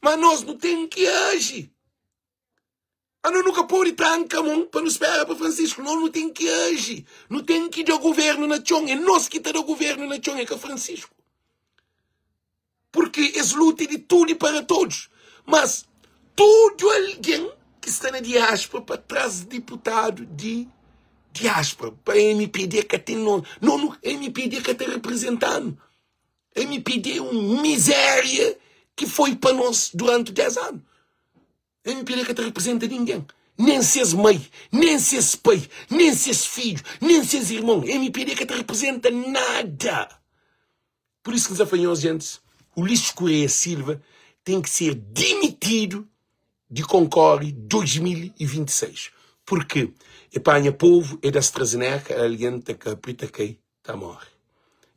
Ma nos nu ten ki aji. Ano nu ka pode tranka mon pa nu spera pa Francisco. Nos nu ten ki aji. Nu ten ki da governu na txon. É nos ki ta da governu na txon, é ka Francisco. Porque es luta é de tudo e para todos. Mas tudo alguém que está na diáspora para trás deputado de diáspora, para MPD que tem não, não, MPD que está representando. MPD é uma miséria que foi para nós durante 10 anos. MPD ka ta representa ninguém. Nem ses mãe, nem ses pai, nem ses filhos, nem ses irmãos. MPD ka ta representa nada. Por isso que desafiam gente, Ulisses Correia Silva tem que ser demitido de Concorre 2026. Porque epá, nha povo é da AstraZeneca, alguém ta capri, ta cai, ta morre.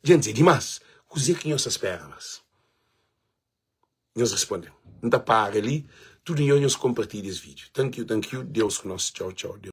Gente, é demais. Kuzê que nhos ta spera mais? Nhos responde-m. N ta para li. Tudu nhos, nhos konpartilha es vídiu. Thank you, thank you. Deus ku nos. Tchau, tchau. Deus.